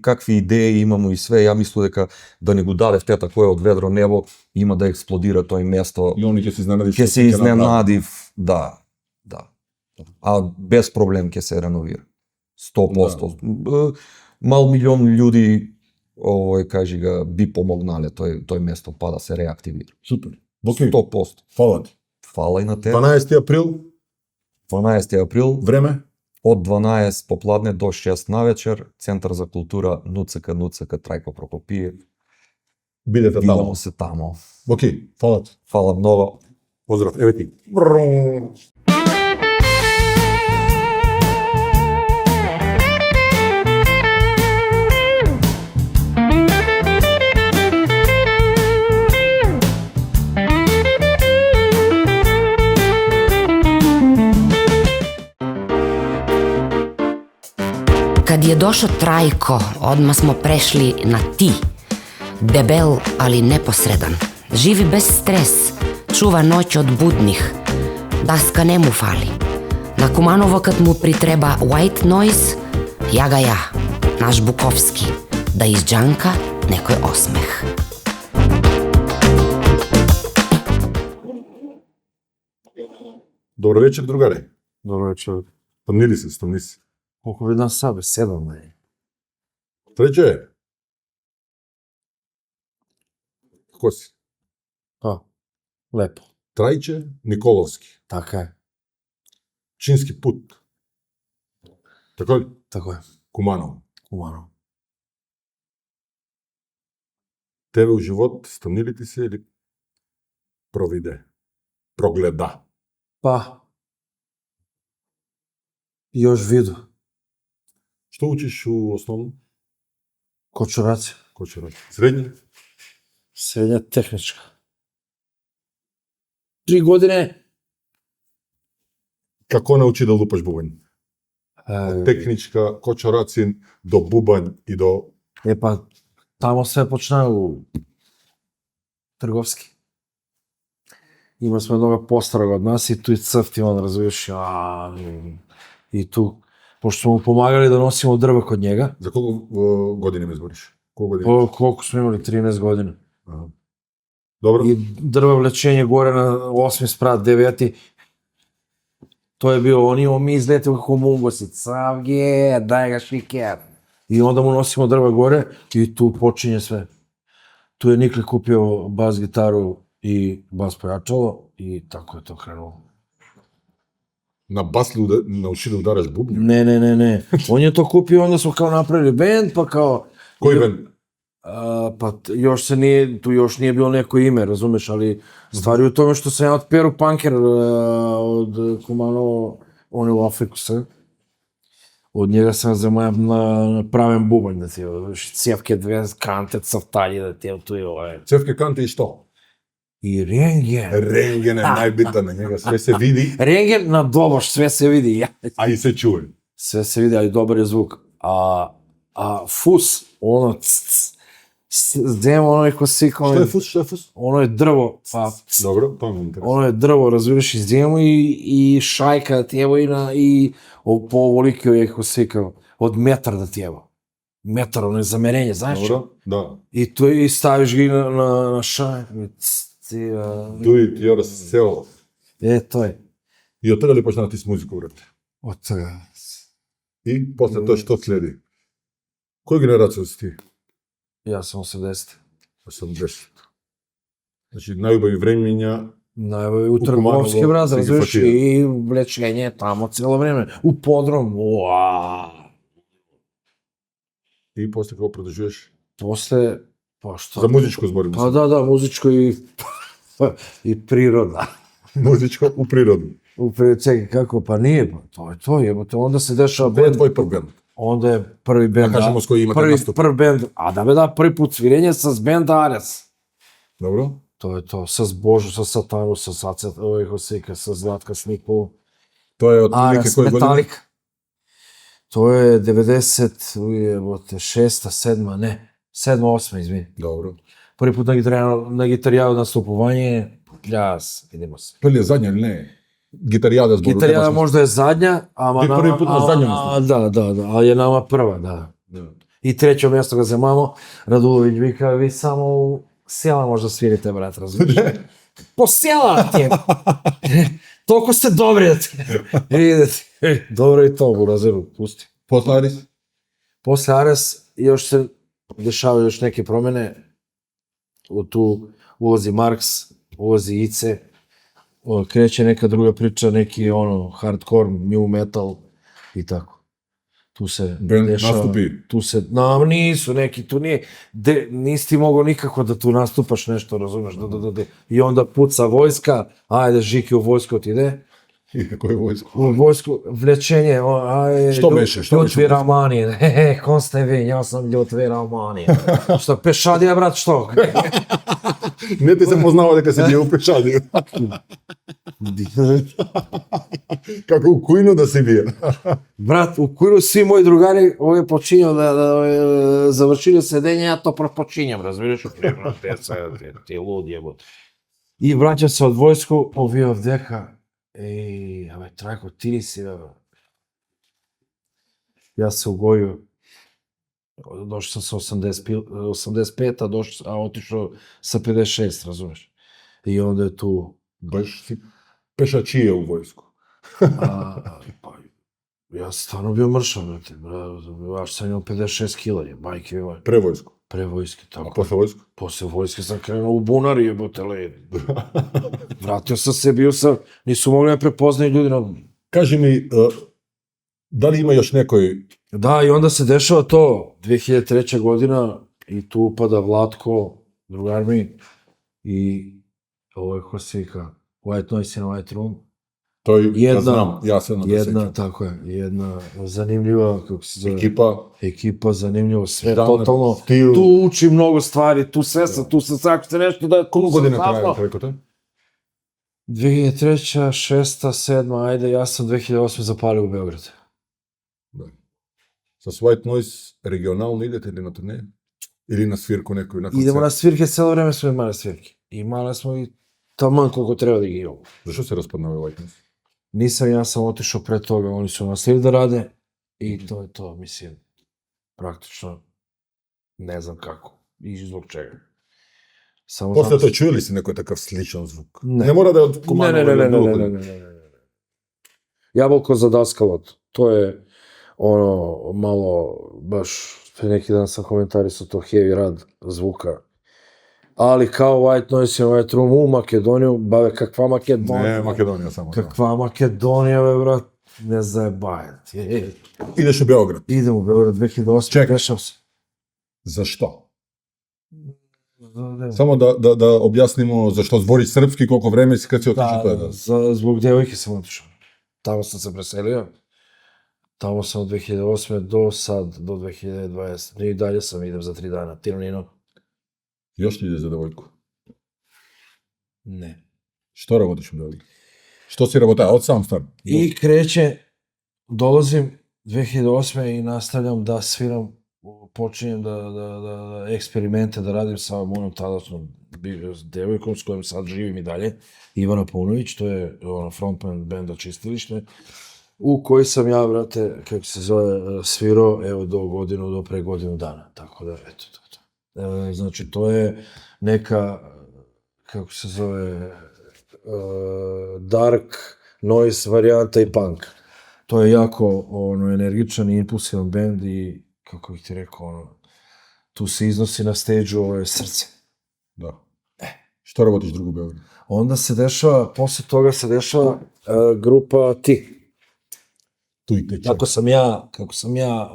какви идеи имамо и све, ја мислам дека да ни го дадев тета која од ведро небо има да експлодира тој место. И они ќе се изненади. Ќе се изненадив, да. А без проблем ќе се реновира. 100%. Мал милион луѓи кажи га би помогнале тој место па да се реактивира. Супер. Окей. 100%. Фала ти. Фала и на те. 12 април, 12 април време? од 12 попладне до 6 навечер, Центар за култура НУЦК Трајко Прокопиев. Бидете таму. Видимо се таму. Окей, фала ти. Фала многу. Поздрав, еве ти. Kad je došao Trajko, odmah smo prešli na ti. Debel, ali neposredan. Živi bez stres, čuva noć od budnih. Daska ne mu fali. Na Kumanovo kad mu pritreba white noise, ja ga ja, naš Bukovski, da iz džanka nekoj osmeh. Добро вечер, другари. Добро вечер. Стамни ли се, стамни се. Колку видам сабе, седам е. Среќе. Како си? Лепо. Трајче Николовски. Така е. Чински пут. Така ли? Така е. Куманово. Умано. Тебе у живот стамни ли ти се или провиде? Прогледа? Па. Још виду. Што учиш у основно? Кочураци. Кочураци. Средње? Средња техничка. 3 години Како научи да лупаш бубањ? Техничка, кочорацин, до бубањ и до... Па, тамо све почна у трговски. Има сме много пострага од нас и ту и црфти, он разбираш, и ту, пошто му помагали да носимо дрва код njega. За колку години ме збориш? Колку години? Колку сме имали, 13 години. Добро. И дрва влечење горе на 8 спрат 9. Тој е био, ми излетел како мунгоси, цавге, дај га шикер. И онда му носимо дрва горе и ту почиње све. Ту е Никле купио бас гитару и бас појачало и тако е то кренуло. На бас ли научи да удараш бубња? Не. Он е то купио, онда смо као направили бенд, па као... Кој бенд? Па још се не, ту још не е било некој име, разумеш, али ствари у томе што се ја од Перу Панкер од Кумано, он е у Африку се. Од njega sam zemlja na pravem bubanj, da ti cjevke dve kante crtali, da ti tu je ovaj. Цевке канте и што? I rengen. Рентген е најбитен на njega, све се види, Rengen na doboš, sve se vidi. а и се чуе. Sve se vidi, ali dobar je zvuk. A fus, ono, Zemo ono je ko sika, Што е фус? ono je drvo, pa Добро, тоа ме интересува. ono je drvo, razumiješ, iz Zemo i šajka ti evo i po ovolikio je ko sika, od metar da ti evo. Metar, ono je zamerenje, znaš? Добро, да. I tu i staviš ga i na šajk. Do it yourself. To je. И од тога ли почна да ти с музика, брате? Od toga. И после тоа што следи? Која генерација си ти? Ja sam 80. 80. Значи, најубави времења, Najbolje u trgovski Kumanovo brad, si ga razumiješ, fatio. i vlečenje tamo cijelo vrijeme. U podrom, и после како продолжуваш? Posle, pa što? За музичко зборим. Pa da, muzičko i priroda. Музичко у природу. Čekaj, kako, pa nije, pa to je to, jebote, onda se dešava Кој е bend, твој прв бенд? onda je prvi bend, Да кажемо с кој имате наступ. prvi bend, a da da, prvi put svirenje sa benda Ares. Добро? To je to, sa Božu, sa Satanu, sa Hosika, sa Zlatka Snikolu. Тоа е од прилike Ares, кој година? Metallica. To je 96. 7. ne, 7. 8. izvini. Добро. Prvi put na gitarijadu nastupovanje, pljas, vidimo se. Први е задња или не? Гитаријада збору. Gitarijada možda je zadnja, ama Ti prvi put na zadnjem nastupu? Da, ali je nama prva, da. I treće mjesto ga zemamo, Radulović vika, vi samo u sela možda svirite, brat, razumiješ? Po sela ti je! Toliko ste dobri da ti idete. Dobro i to, Burazeru, pusti. После Арис? Posle Ares još se dešavaju još neke promjene. Tu ulazi Marks, ulazi Ice, kreće neka druga priča, neki hardcore, new metal i tako. Tu se Band dešava, nastupi. tu se, nisu neki, tu nije, nisi ti mogao nikako da tu nastupaš nešto, razumeš, i onda puca vojska, ajde Žiki u vojsku ti ide, И кој е војско? u vojsku, vlečenje, ajde, Što beše, što beše? Ljutvi Ramanije, kon ste vi, ja sam Ljutvi Ramanije, što, pešadija, brat, što? Не ти се познава дека се бија упешади. Како у Куину да се бија. Брат, u Kujru svi moji drugari ovo je počinjao da završili sedenje, ja to počinjam, razumiješ? Ti lud jebot. I vraćam se od vojsku, ovio vdeka, ave, Trajko, ti nisi, ja se ugojio, došao sam sa 85, a otišao sa 56, razumiješ? I onda je tu... Баш си пешачија у војско. Ja sam stvarno bio mršav, brate, baš sam imao 56 kila, majke mi moje. Пре војско. Pre vojske, А tako. после војско? Posle vojske sam krenuo u bunar i jebote led. Vratio sam se, bio sam, nisu mogli me prepoznaju ljudi na... Кажи ми, дали има још некој... Da, i onda se dešava to, 2003. godina, i tu upada Vlatko, drugar mi, i ovo je Hosika, White Noise in White Room. Тој, ја Една- знам, ја се Jedna, tako je, jedna zanimljiva, kako se zove, Екипа, zanimljivo, sve жанр, totalno. стил. Tu učim mnogo stvari, tu sve sam, tu sam, ako ste nešto da... Колку година sam трае saznao. трекоте? 2003, 6, 7, ajde, ja sam 2008 zapalio u Beograd. Да. Со White Noise регионално идете ли на турнеја? Или на свирку некој на концерт? Идемо на свирке, цело време сме имали свирки. Имали smo i taman koliko treba da ih imamo. Зашо се распаднава White Noise? Nisam, ja sam otišao pre toga, oni su nastavili da rade i to je to, mislim, praktično ne znam kako i zbog čega. Samo После znam- тоа чуе ли си некој такав сличен звук? Не. Не мора да е од Ne, Kumanovo ne, ne, или ne, од ne, било ne, кој. ne, ne, ne, ne. Jabolko zadaskalo, to je ono malo, baš pre neki dan sam komentarisao to heavy rad zvuka. Ali kao White Noise i White Room u Makedoniju, bave kakva Makedonija? Не, Македонија само. да. Kakva Makedonija, be, brat, ne zajebajati. Идеш у Београд. Idem u Beograd 2008, Čekaj. dešao se. Зашто? Da, Само да објаснимо зашто збориш српски, колку време си кад си отишao тоа. zbog devojke sam otišao. Tamo sam se preselio. Tamo sam od 2008. do sad, do 2020. I dalje sam, idem za 3 dana. Tirnino? Још ти иде за девојку? Ne. Што работиш у Београд? Што си работеа од сам стар? I kreće, dolazim 2008. i nastavljam da sviram, počinjem da eksperimente da radim sa mojom tadašnjom devojkom s kojom sad živim i dalje, Ivana Paunović, to je frontman benda Čistilište, u koji sam ja, brate, kako se zove, svirao, evo, do pre godinu dana, tako da, eto, to. Znači, to je neka, kako se zove, dark noise varijanta i punk. To je jako energičan i impulsivan bend i, kako bih ti rekao, tu se iznosi na stage-u srce. Да. Што работиш друго у Београд? Onda se dešava, posle toga se dešava grupa Ti. Туј те чак. Kako sam ja,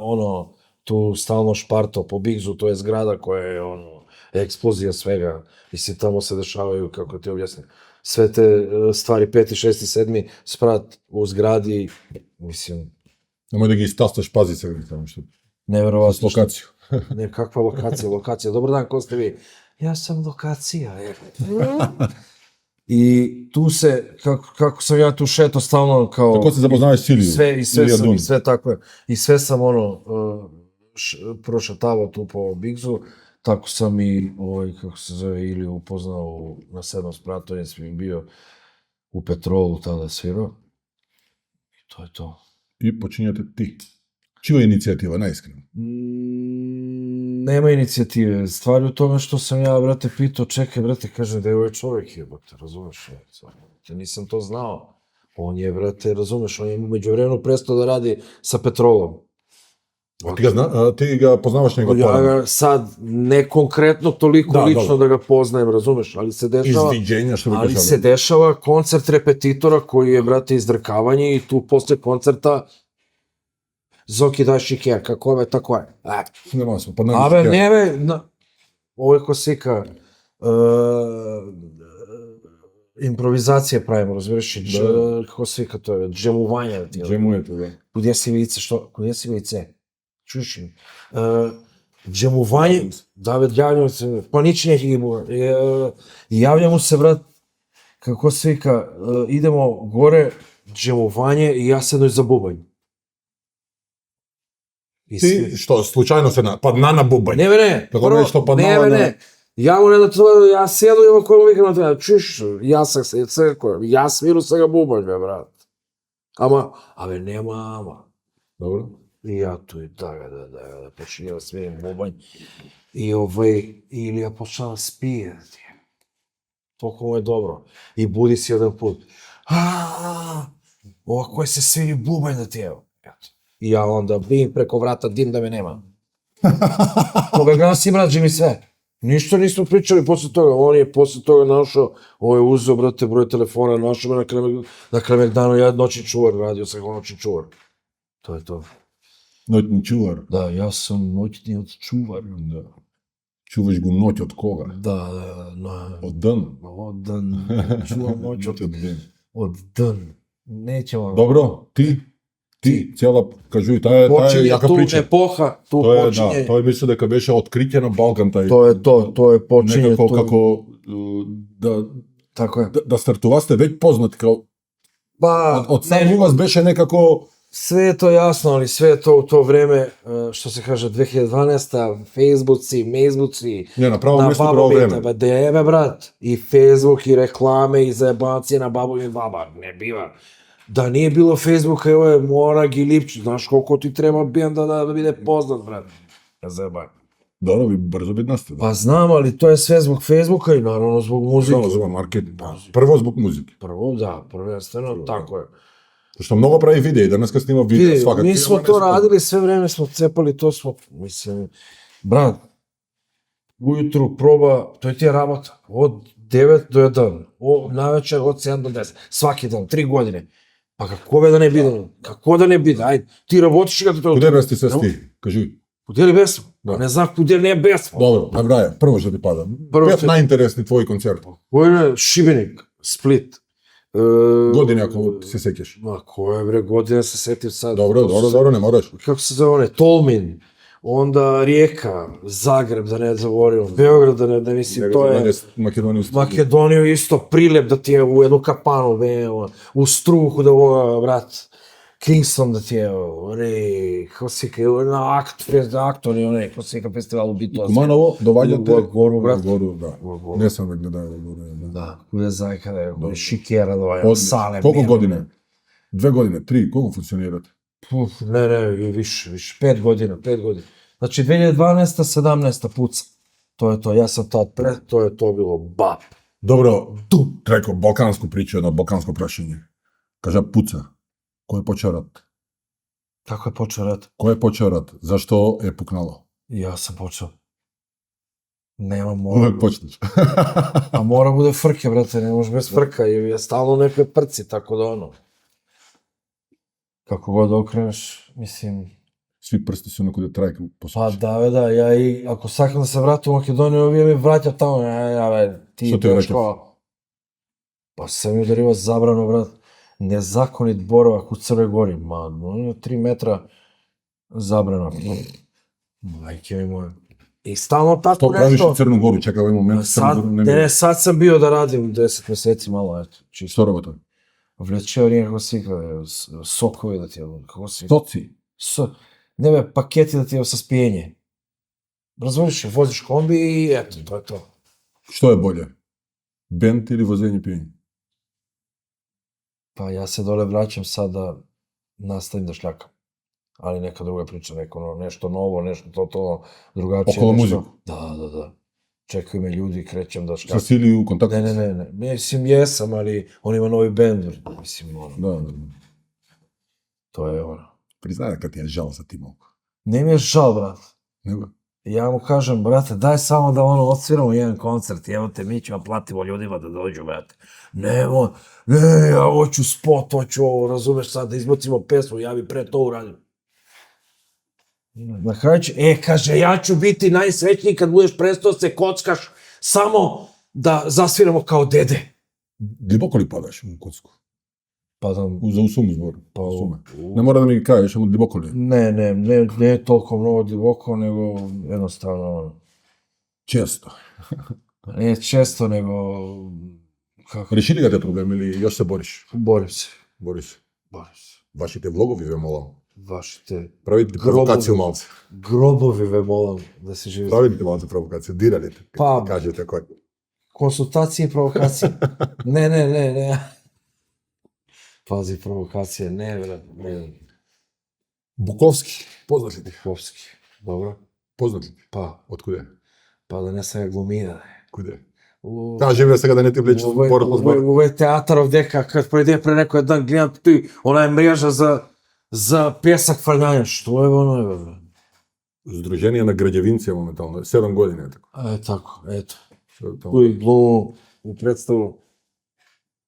tu stalno špartao po Bigzu, to je zgrada koja je, eksplozija svega. Mislim, tamo se dešavaju, kako ti objasnim, sve te stvari, 5., 6., 7. sprat u zgradi, mislim, Немој да ги истасташ, пази се таму што. neverovatno. С локацију. Ne, kakva lokacija. Dobar dan, ko ste vi? Ja sam lokacija. I tu se, kako sam ja tu šeto stalno kao... Како се запознаваш с Илију? Sve tako je. I sve sam prošetavao tu po Bigzu, tako sam i, kako se zove, Iliju upoznao na 7. spratu, ja sam bio u Petrolu tada svirao. I to je to. И почињате ти. Чија е иницијатива, најискрено? Nema inicijative. Stvar je u tome što sam ja, brate, pitao, čekaj, brate, kaže da je ovaj čovjek, jebote, razumeš? Nisam to znao. On je, brate, razumeš, on je među vremenu prestao da radi sa Petrolom. Ти ga познаваш него Ja порано? ga sad, ne konkretno toliko Da, lično dobro. da ga poznajem, razumeš, ali se dešava... Извиđenja, što bi Ali kažali. se dešava koncert repetitora koji je, brate, izdrkavanje i tu posle koncerta Zoki daj šiker, kako je, tako je. Нема се, па Абе, не бе, ovo je ko sika, improvizacije pravimo, razumiješ, kako svika to je, džemuvanje. Джемуете, да. Kudje si vice, što? Kudje si vice? Čuš mi? Džemuvanje, da, javljamo se, pa nič neće gibu. Javljamo se, brat, kako svika, idemo gore, džemuvanje i ja sednoj za bubanj. Ти што случајно се падна на бубањ? Ne, Tako nešto pa malo na- Ja mu ne da to, ja sjedu i oko vikam na čuš, ja sam se crko, ja sviru sa ga bubanj, be, brat. Ame, nema ama. Добро. I ja tu i da počinjava svirim bubanj. I Ilija počela da spije. Toliko mu je dobro. I budi se jedan put. Ovako je se sviri bubanj da ti evo. I ja onda bim preko vrata, dim da me nema. Koga glasi mrađi mi sve. Ništa nismo pričali posle toga. On je posle toga našao, ovo je uzeo, brate, broj telefona, našao me na Kalemegdanu, ja noćni čuvar, radio sam kao noćni čuvar. To je to. Ноќни чувар. Da, ja sam noćni čuvar. Да. Чуваш го ноќ од кога? Da, Од ден. od dan, čuvam noć Ноќ од ден. od dan. Nećemo... Добро, ти цела кажуј, таа е Počinje јака tu прича. epoha, tu Тоа е, počinje... да, тој мисли дека беше откриće на Балкан тај. To je to je počinje Некако tu... како да Tako je. Да стартувасте веќе познат, као Па, од сам у вас беше некако sve je to jasno, ali sve je to u to vreme, što se kaže, 2012. Facebooci, не на право na место право babobita, време. ba deve, brat, i Facebook, i reklame, i zajebancije na babu i baba, ne biva. Da nije bilo Facebooka, evo je Morag i Lipčić, znaš koliko ti treba benda da bude poznat, brat. Ne zajebaj. Добро, ви брзо биднасте. Да. Pa znam, ali to je sve zbog Facebooka i naravno zbog muzike. Само за маркетинг. Прво због музики. Prvo, da, prvenstveno, tako je. Што многу прави видеи, денеска снима видео Vidi, свака. mi smo to radili, sve vreme smo cepali, to smo, mislim, brat, ujutru proba, to je ti je rabota, od 9 do 1, navečer od 7 do 10, svaki dan, 3 godine. Pa kako be da ne bide, kako da ne bide, ajde, ti работиш и като те... Куде бе сте се сти? Кажи. Куде ли бесмо? Да. Не знам куде не е бесмо. Добро, набраја, прво што ти пада. Прво Пет што- најинтересни твои концерти. Кој е Шибеник, Сплит. Години ако се сеќаш. Ма, која бре година се сетив sad. Добро, не мораш. Kako se zove onaj, Tolmin, onda Rijeka, Zagreb, da ne zaboravim, Beograd, da mislim, to je Македонија. Makedoniju isto prilep da ti je u jednu kapanu, u struhu da ovo, brat, Kingston da ti je, kako si ka, na aktori, kako si ka festivalu Beatles. Куманово доваѓате У Гору, брат. Гору, да. У Гору. Не сам веќе гледал Гору. Да. Da, kude zajka da je, Šikera da je, Одлично. Salem. Колку Mirno. години? 2 години, 3, колку функционирате? Puf, ne, više, 5 godina. Znači, 2012. 17. puca. To je to, ja sam tad to je to bilo bap. Добро, треко балканску прича, едно балканско прашање. Кажа пуца. Кој почна рат? Kako je počeo rat? Кој почна рат? Зашто е пукнало? Ja sam počeo. Nema Увек mora. почнеш. A mora bude frke, brate, ne može bez frka. I je stalno neke prci, tako da ono. Kako god okreneš, mislim... Сви прсти се некој трајка Pa посочи. da, ja i ako sakam da se vratim u Makedoniju, ovi mi vraća tamo, ti Što ti je ideš rekao? kao... Pa sam mi udario zabrano, brat, nezakonit boravak u Crnoj Gori, 3 metra zabrano. Majke mi moje. I stalno tako Што правиш nešto. у Црну Гору? Чекај овој момент. Sad, Црна Гора ne, sad sam bio da radim 10 meseci malo, eto, čisto. Што работа? Vlečeo kako si ika, sokovi da ti je, kako si... Соци. Ne be, paketi da ti je sa spijenje. Razumiješ, voziš kombi i eto, to je to. Што е болje? Бенд или возење пиење? Pa ja se dole vraćam sad da nastavim da šljakam. Ali neka druga priča, nešto novo, nešto to drugačije. Okolo nešto. muziku? Da. Čekaju me ljudi, krećem da Са šljakam. сили у контакт? Ne. Mislim, jesam, ali on ima novi bend. Mislim, ono, Да. to je ono. Признај дека ти е жал за ти малку. Ne mi je žal, brat. Него? Ja mu kažem, brate, daj samo da ono odsviramo jedan koncert, evo te, mi ćemo platimo ljudima da dođu, brate. Ne, ja hoću spot, hoću ovo, razumeš sad, da izbacimo pesmu, ja bi pre to uradio. Na kraju će, kaže, ja ću biti najsrećniji kad budeš prestao se kockaš, samo da zasviramo kao dede. Длибоко ли падаш у коцку? Падам, За усум збор. Pa, Усуме. Не мора да ми ги кажеш, ама длибоко ли? ne toliko mnogo duboko, nego jednostavno, Често. ne često, nego, kako, Реши ли ga те проблем или још се бориш? borim se. Бориш. Borim se. Вашите влогови ве молам. Vašite Правите провокација малце. grobovi ve molam da se živi. Правите малце провокација. Диралите. Па. Кажете кој. Konsultacije i provokacije. Ne. Pazi, provokacije, ne, ne. Буковски. Познат ли ти? Hovski. Dobro. Познат ли ти? Pa Од куде? da ne sam ja glumina. Куде? U, Кажи сега да не ти влече збор по збор. ovaj teatar ovdje, kad pride pre neko dan, gledam ti, ona je mreža za pesak faljanja. Što je ono, je? Здружение на граѓевинци е моментално. 7 години е тако. Tako, eto. Тоа- Tu i glumu u predstavu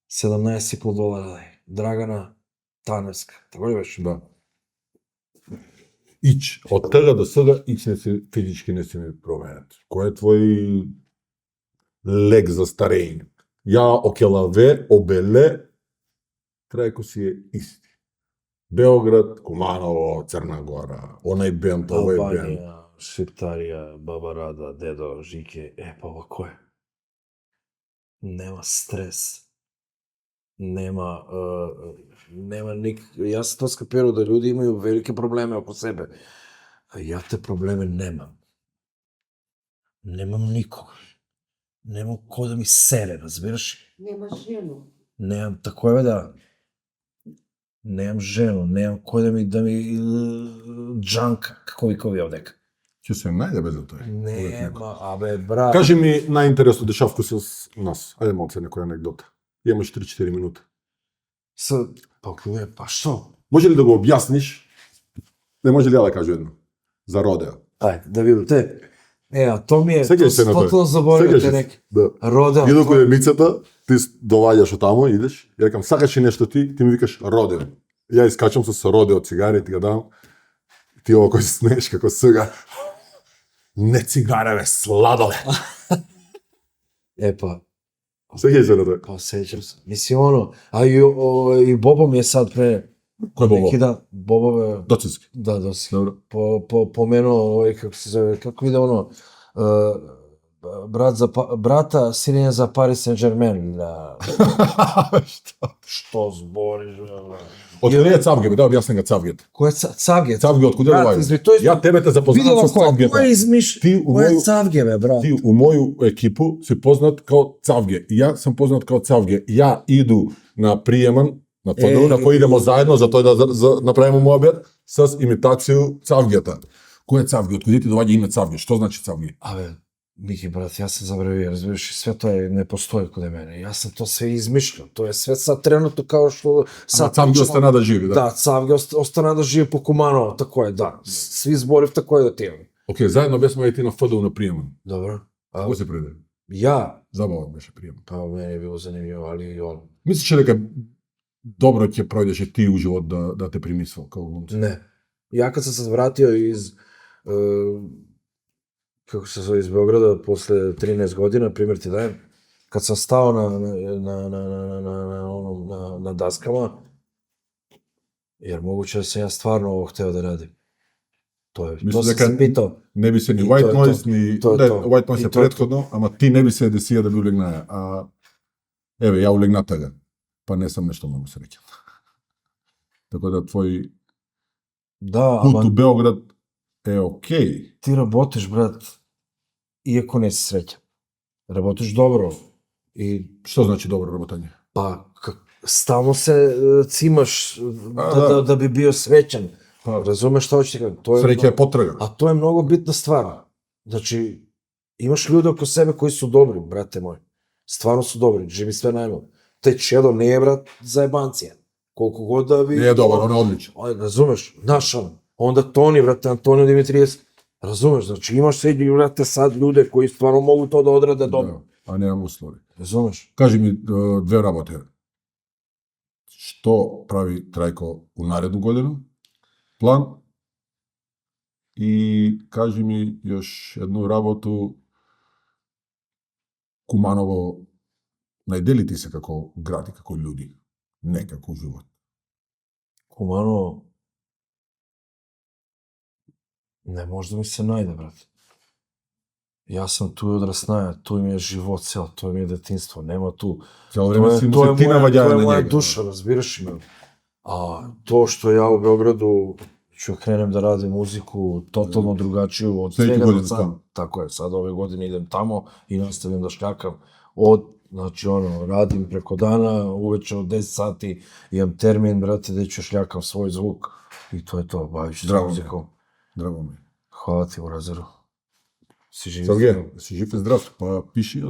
$17,5. Dragana Tanevska. Tako li već? Да. Ич. Од тога до сега ич не се физички не се ми променет. Кој е твој лек за старење? Ја окелаве, обеле, трајко си е исти. Београд, Куманово, Црна Гора, онај бенд, овој бенд. Albanija, Šiptarija, Baba Rada, Dedo, Žike. Pa ovo ko je? Нема стрес. Нема јас тоа скапирав да луѓе имају велики проблеми око себе. А ја те проблеми немам. Немам никога. Немам кој да ми сере, разбираш? Нема жену. Немам такова да. Немам жено, немам кој да ми джанка, како вика овие овдека. Ќе се најде за тој. Нема, абе брат. Кажи ми најинтересно дешавко со нас. Ајде малце некоја анегдота. Имаш 3-4 минути. Па што? Може ли да го објасниш? Не може ли ја да кажу едно? За Родео. Ајде, да видите. А то ми е, Сеќаш се на тој? тотално заборавате Сеќаш се? неки. Да. Родео. Иду кој емицата, ти доваѓаш од тамо, идеш, и рекам, сакаш ли нешто ти ми викаш Родео. Ја искачам со Родео цигари, ти ga дам. Ти ово кој се смееш како сега. Не цигаре, бе, сладоле. Епа, Сеќаш се на тој? па сеќам се. Мислим оно, и Бобо ми е сад пре Кој Бобо? неки дан. Бобо бе, Доцински. да, доси. Добро. Помено овој како се зове, како иде оно, брата сирење за Парис Сен Жермен. Што збориш, бе? Од каде е Цавге, бе, да објаснем га Цавгет. Кој е Цавге? Цавге од каде Брат, доаѓа? изми, тој- Ја тебе те запознавам со Цавгета. Кој измиш? Ти у Кој е моју- Цавге, бе, брат? Ти у моју екипу си познат као Цавге. И ја сум познат као Цавге. Ја иду на приеман на ФДУ, на кој идемо заедно за тој да направиме муабет с имитацију Цавгета. Кој е Цавге? Од каде ти доаѓа име Цавге? Што значи Цавге? Абе, Мики, брат, јас се забравив, разбираш, све тоа не постои каде мене. Јас сам тоа све измишлил. Тоа е све сад тренато као што Ама Цавге остана да живи, да? Да, Цавге остана да живи по Куманово, тако е, да. Сви зборив тако е да тема. Океј, заедно бесме и ти на ФДУ на приеман. Добро. Како се преде? Ја, Забавно беше приеман. па мене е било занимљиво, али и он. Мислиш дека добро ќе пројдеше ти у живот да те примисвал као глумца? Не. Ја кад се вратио из како се зove из Beograda после 13 година, пример ти даjem, кад сам стао на даскама, jer moguće da sam ja stvarno ovo hteo da radim. To Mislim to sam дека se pitao. Не би се ни И White тоа е Noise, тоа. ни Тоа е не, тоа. White Noise И е тоа е претходно, ама ти не би се десија да би улегнаја. А еве, ја улегна тага. Па не сам нешто многу среќен. Така да твој Да, пут ама у Beograd е окей. ти работиш, брат, иако не си среќен. Работиш добро. И Што значи добро работење? па стално се цимаш да. да би био среќен. Па, Разумеш што hoćeš кажам? Тоа среќа е потрага. А тоа е многу битна ствар. Значи, имаш луѓе око себе кои су добри, брате мој. Стварно су добри, живи све најмал. Тај Чедо не е, брат, за ебанција. Колку год да ви... Не е добар, он е одличен. Ај, разумеш, знаеш он. Онда Тони, брате, Антонио Димитриевски. Разумеш, значи имаш седи, брате, сад луѓе кои стварно могу тоа да одраде добро. Да, а немам услови. Разумеш? Кажи ми две работи. Што прави Трајко у наредну годину? План? И кажи ми још едну работу. Куманово најдели ти се како град и како луѓе, не како живот. Куманово не може да ми се најде, брат. Јас сум туј одраснаја, тој ми е живот цел, тој ми е детинство, нема ту. Цело време си му се ти наваѓаја тоа на е моја njega. душа, разбираш ме. А тоа што ја у Beogradu ќе кренем да радим музику тотално другачију од Следеќи сега година до сад. таму. Така е, сад ове години идем тамо и наставам да шљакам од значи оно радим преко дана, увече од 10 сати имам термин, брате, да ќе шљакам свој звук и тоа е тоа, бавиш се Драго ми е. музиком. Драго ми. Хвала ти, Уразеро. Си живи. Сергеј, си жив и здрав, па пиши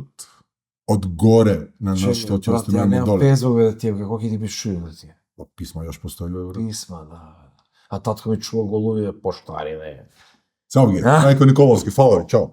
од горе на нас што ќе Ја оставиме немам доле. Facebook да ти е, како ќе ти пишуju да ти е. Па писма још постои во Европа. Писма, да. А татко ми чува голови, поштари, не. Цавге, Трајко Николовски, фала ви, чао.